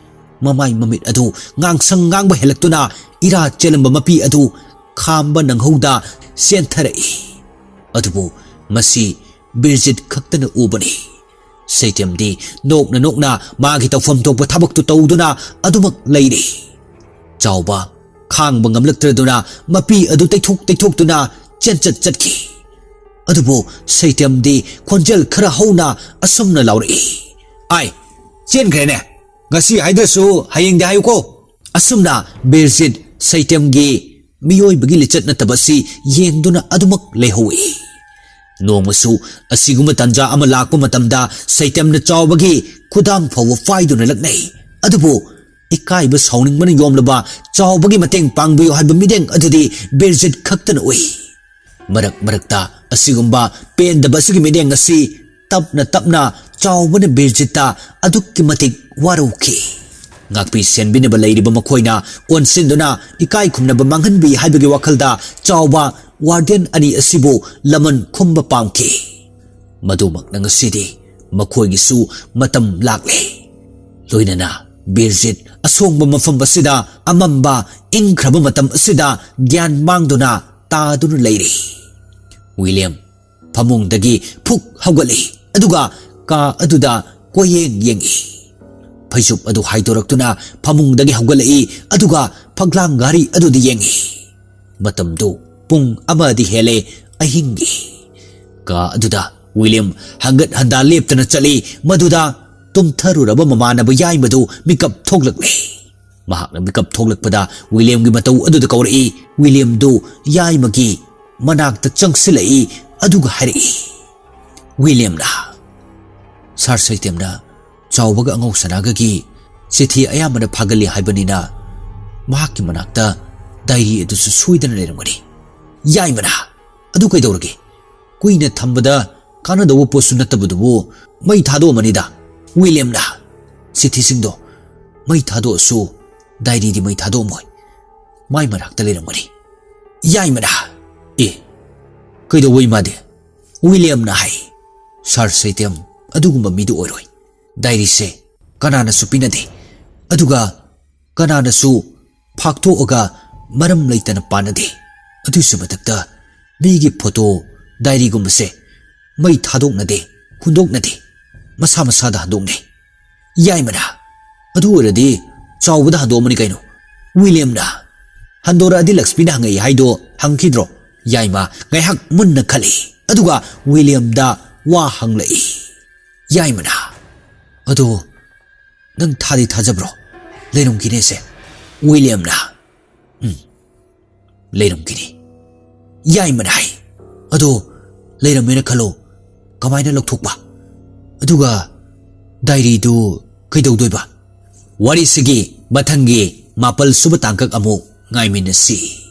ꯃꯃꯥꯏ ꯃꯃꯤꯠ ꯑꯗꯨ ꯉꯥꯡꯁꯪ ꯉꯥꯡꯕ ꯍꯦꯜꯂꯛꯇꯨꯅ ꯏꯔꯥ ꯆꯦꯜꯂꯝꯕ ꯃꯄꯤ ꯑꯗꯨ ꯈꯥꯝꯕ ꯅꯪꯍꯧꯗ ꯆꯦꯟꯊꯔꯛꯏ꯫ ꯑꯗꯨꯕꯨ ꯃꯁꯤ ꯕꯤꯔꯖꯤꯠ ꯈꯛꯇꯅ ꯎꯕꯅꯤ꯫ ꯁꯩꯇꯦꯝꯗꯤ ꯅꯣꯛꯅ ꯅꯣꯛꯅ ꯃꯥꯒꯤ ꯇꯧꯐꯝ ꯊꯣꯛꯄ ꯊꯕꯛꯇꯨ ꯇꯧꯗꯨꯅ ꯑꯗꯨꯃꯛ ꯂꯩꯔꯤ꯫ ꯆꯥꯎꯕ ꯈꯥꯡꯕ ꯉꯝꯂꯛꯇ꯭ꯔꯗꯨꯅ ꯃꯄꯤ ꯑꯗꯨ ꯇꯩꯊꯣꯛ ꯇꯩꯊꯣꯛꯇꯨꯅ ꯆꯦꯟꯆꯠ ꯆꯠꯈꯤ꯫ ꯑꯗꯨꯕꯨ ꯁꯩꯇꯦꯝꯗꯤ ꯈꯣꯟꯖꯦꯜ ꯈꯔ ꯍꯧꯅ ꯑꯁꯨꯝꯅ ꯂꯥꯎꯔꯛꯏ, "ꯑꯥꯏ, ꯆꯦꯟꯈ꯭ꯔꯦꯅꯦ꯫ ꯉꯁꯤ ꯍꯥꯏꯗ꯭ꯔꯁꯨ ꯍꯌꯦꯡꯗꯤ ꯍꯥꯏꯌꯨꯀꯣ"꯫ ꯑꯁꯨꯝꯅ ꯕꯤꯔꯖꯤꯠ ꯁꯩꯇꯦꯝꯒꯤ ꯃꯤꯑꯣꯏꯕꯒꯤ ꯂꯤꯆꯠ ꯅꯠꯇꯕ ꯑꯁꯤ ꯌꯦꯡꯗꯨꯅ ꯑꯗꯨꯃꯛ ꯂꯩꯍꯧꯏ꯫ ꯅꯣꯡꯃꯁꯨ ꯑꯁꯤꯒꯨꯝꯕ ꯇꯥꯟꯖꯥ ꯑꯃ ꯂꯥꯛꯄ ꯃꯇꯝꯗ ꯁꯩꯇꯦꯝꯅ ꯆꯥꯎꯕꯒꯤ ꯈꯨꯗꯥꯡ ꯐꯥꯎꯕ ꯐꯥꯏꯗꯨꯅ ꯂꯛꯅꯩ꯫ ꯑꯗꯨꯕꯨ ꯏꯀꯥꯏꯕ ꯁꯥꯎꯅꯤꯡꯕꯅ ꯌꯣꯝꯂꯕ ꯆꯥꯎꯕꯒꯤ ꯃꯇꯦꯡ ꯄꯥꯡꯕꯤꯌꯨ ꯍꯥꯏꯕ ꯃꯤꯠꯌꯦꯡ ꯑꯗꯨꯗꯤ ꯕꯤꯔꯖꯤꯠ ꯈꯛꯇꯅ ꯎꯏ꯫ ꯃꯔꯛ ꯃꯔꯛꯇ ꯑꯁꯤꯒꯨꯝꯕ ꯄꯦꯟꯗꯕ ꯑꯁꯤꯒꯤ ꯃꯤꯠꯌꯦꯡ ꯑꯁꯤ ꯇꯞꯅ ꯇꯞꯅ ꯆꯥꯎꯕꯅ ꯕꯤꯔꯖꯤꯠꯇ ꯑꯗꯨꯛꯀꯤ ꯃꯇꯤꯛ ꯋꯥꯔꯧꯈꯤ꯫ ꯉꯥꯛꯄꯤ ꯁꯦꯟꯕꯤꯅꯕ ꯂꯩꯔꯤꯕ ꯃꯈꯣꯏꯅ ꯑꯣꯟꯁꯤꯟꯗꯨꯅ ꯏꯀꯥꯏ ꯈꯨꯝꯅꯕ ꯃꯥꯡꯍꯟꯕꯤ ꯍꯥꯏꯕꯒꯤ ꯋꯥꯈꯜꯗ ꯆꯥꯎꯕ ꯋꯥꯔꯗꯦꯟ ꯑꯅꯤ ꯑꯁꯤꯕꯨ ꯂꯃꯟ ꯈꯨꯝꯕ ꯄꯥꯝꯈꯤ꯫ ꯃꯗꯨꯃꯛꯅ ꯉꯁꯤꯗꯤ ꯃꯈꯣꯏꯒꯤꯁꯨ ꯃꯇꯝ ꯂꯥꯛꯂꯦ꯫ ꯂꯣꯏꯅꯅ ꯕꯤꯔꯖꯤꯠ ꯑꯁꯣꯡꯕ ꯃꯐꯝ ꯑꯁꯤꯗ ꯑꯃꯝꯕ ꯏꯪꯈ꯭ꯔꯕ ꯃꯇꯝ ꯑꯁꯤꯗ ꯒ꯭ꯌꯥꯟ ꯃꯥꯡꯗꯨꯅ ꯇꯥꯗꯨꯅ ꯂꯩꯔꯤ꯫ ꯋꯤꯂꯤꯌꯝ ꯐꯃꯨꯡꯗꯒꯤ ꯐꯨꯛ ꯍꯧꯒꯠꯂꯛꯏ, ꯑꯗꯨꯒ ꯀꯥ ꯑꯗꯨꯗ ꯀꯣꯏꯌꯦꯡ ꯌꯦꯡꯏ꯫ ꯐꯩꯖꯨꯞ ꯑꯗꯨ ꯍꯥꯏꯗꯣꯔꯛꯇꯨꯅ ꯐꯃꯨꯡꯗꯒꯤ ꯍꯧꯒꯠꯂꯛꯏ, ꯑꯗꯨꯒ ꯐꯛꯂꯥꯡ ꯘꯔꯤ ꯑꯗꯨꯗ ꯌꯦꯡꯏ꯫ ꯃꯇꯝꯗꯨ ꯄꯨꯡ ꯑꯃꯗꯤ ꯍꯦꯜꯂꯦ ꯑꯍꯤꯡꯒꯤ꯫ ꯀꯥ ꯑꯗꯨꯗ ꯋꯤꯂꯤꯌꯝ ꯍꯪꯒꯠ ꯍꯟꯗꯥ ꯂꯦꯞꯇꯅ ꯆꯠꯂꯤ, ꯃꯗꯨꯗ ꯇꯨꯝꯊꯔꯨꯔꯕ ꯃꯃꯥꯟꯅꯕ ꯌꯥꯏꯃꯗꯨ ꯃꯤꯀꯞ ꯊꯣꯛꯂꯛꯂꯦ꯫ ꯃꯍꯥꯛꯅ ꯃꯤꯀꯞ ꯊꯣꯛꯂꯛꯄꯗ ꯋꯤꯂꯤꯌꯝꯒꯤ ꯃꯇꯧ ꯑꯗꯨꯗ ꯀꯧꯔꯛꯏ꯫ ꯋꯤꯂꯤꯌꯝꯗꯨ ꯌꯥꯏꯃꯒꯤ ꯃꯅꯥꯛꯇ ꯆꯪꯁꯤꯜꯂꯛꯏ꯫ ꯑꯗꯨꯒ ꯍꯥꯏꯔꯛꯏ, ꯋꯤꯂꯤꯌꯝꯅ, "ꯁꯥꯔ ꯁꯩꯇꯦꯝꯅ ꯆꯥꯎꯕꯒ ꯑꯉꯧ ꯁꯅꯥꯒꯒꯤ ꯆꯤꯊꯤ ꯑꯌꯥꯝꯕꯅ ꯐꯥꯒꯜꯂꯤ ꯍꯥꯏꯕꯅꯤꯅ, ꯃꯍꯥꯛꯀꯤ ꯃꯅꯥꯛꯇ ꯗꯥꯏꯔꯤ ꯑꯗꯨꯁꯨ ꯁꯣꯏꯗꯅ ꯂꯩꯔꯝꯒꯅꯤ꯫" ꯌꯥꯏꯃꯅ, "ꯑꯗꯨ ꯀꯩꯗꯧꯔꯒꯦ? ꯀꯨꯏꯅ ꯊꯝꯕꯗ ꯀꯥꯟꯅꯗꯧꯕ ꯄꯣꯠꯁꯨ ꯅꯠꯇꯕꯗꯨꯕꯨ ꯃꯩ ꯊꯥꯗꯣꯛꯑꯝꯃꯅꯤꯗ꯫" ꯋꯤꯂꯤꯌꯝꯅ, "ꯆꯤꯊꯤꯁꯤꯡꯗꯣ ꯃꯩ ꯊꯥꯗꯣꯛꯑꯁꯨ ꯗꯥꯏꯔꯤꯗꯤ ꯃꯩ ꯊꯥꯗꯣꯛꯑꯝꯃꯣꯏ꯫ ꯃꯥꯏ ꯃꯅꯥꯛꯇ ꯂꯩꯔꯝꯒꯅꯤ꯫" ꯌꯥꯏꯃꯅ, "ꯑꯦ, ꯀꯩꯗꯧꯕ ꯏꯃꯥꯗꯤ?" ꯋꯤꯂꯤꯌꯝꯅ ꯍꯥꯏ, "ꯁꯥꯔ ꯁꯩꯇꯦꯝ ꯑꯗꯨꯒꯨꯝꯕ ꯃꯤꯗꯨ ꯑꯣꯏꯔꯣꯏ꯫ ꯗꯥꯏꯔꯤꯁꯦ ꯀꯅꯥꯅꯁꯨ ꯄꯤꯅꯗꯦ, ꯑꯗꯨꯒ ꯀꯅꯥꯅꯁꯨ ꯐꯥꯛꯇꯣꯛꯑꯒ ꯃꯔꯝ ꯂꯩꯇꯅ ꯄꯥꯅꯗꯦ꯫ ꯑꯗꯨꯏꯁꯨ ꯃꯊꯛꯇ ꯃꯤꯒꯤ ꯐꯣꯇꯣ, ꯗꯥꯏꯔꯤꯒꯨꯝꯕꯁꯦ ꯃꯩ ꯊꯥꯗꯣꯛꯅꯗꯦ, ꯍꯨꯟꯗꯣꯛꯅꯗꯦ, ꯃꯁꯥ ꯃꯁꯥꯗ ꯍꯟꯗꯣꯛꯅꯩ꯫" ꯌꯥꯏꯃꯅ, "ꯑꯗꯨ ꯑꯣꯏꯔꯗꯤ ꯆꯥꯎꯕꯗ ꯍꯟꯗꯣꯛꯑꯝꯃꯅꯤ ꯀꯩꯅꯣ?" ꯋꯤꯂꯤꯌꯝꯅ, "ꯍꯟꯗꯣꯔꯛꯑꯗꯤ ꯂꯛꯁꯃꯤꯅ ꯍꯪꯉꯛꯏ ꯍꯥꯏꯗꯣ ꯍꯪꯈꯤꯗ꯭ꯔꯣ?" ꯌꯥꯏꯃ ꯉꯥꯏꯍꯥꯛ ꯃꯨꯟꯅ ꯈꯜꯂꯤ, ꯑꯗꯨꯒ ꯋꯤꯂꯤꯌꯝꯗ ꯋꯥ ꯍꯪꯂꯛꯏ꯫ ꯌꯥꯏꯃꯅ, "ꯑꯗꯣ ꯅꯪ ꯊꯥꯗꯤ ꯊꯥꯖꯕ꯭ꯔꯣ? ꯂꯩꯔꯝꯈꯤꯅꯦꯁꯦ?" ꯋꯤꯂꯤꯌꯝꯅ, "ꯎꯝ, ꯂꯩꯔꯝꯈꯤꯅꯤ꯫" ꯌꯥꯏꯃꯅ ꯍꯥꯏ, "ꯑꯗꯣ ꯂꯩꯔꯝꯃꯦꯅ ꯈꯜꯂꯣ, ꯀꯃꯥꯏꯅ ꯂꯧꯊꯣꯛꯄ? ꯑꯗꯨꯒ ꯗꯥꯏꯔꯤꯗꯨ ꯀꯩꯗꯧꯗꯣꯏꯕ?" ꯋꯥꯔꯤꯁꯤꯒꯤ ꯃꯊꯪꯒꯤ ꯃꯥꯄꯜ ꯁꯨꯕ ꯇꯥꯡꯀꯛ ꯑꯃꯨꯛ ꯉꯥꯏꯃꯤꯟꯅꯁꯤ꯫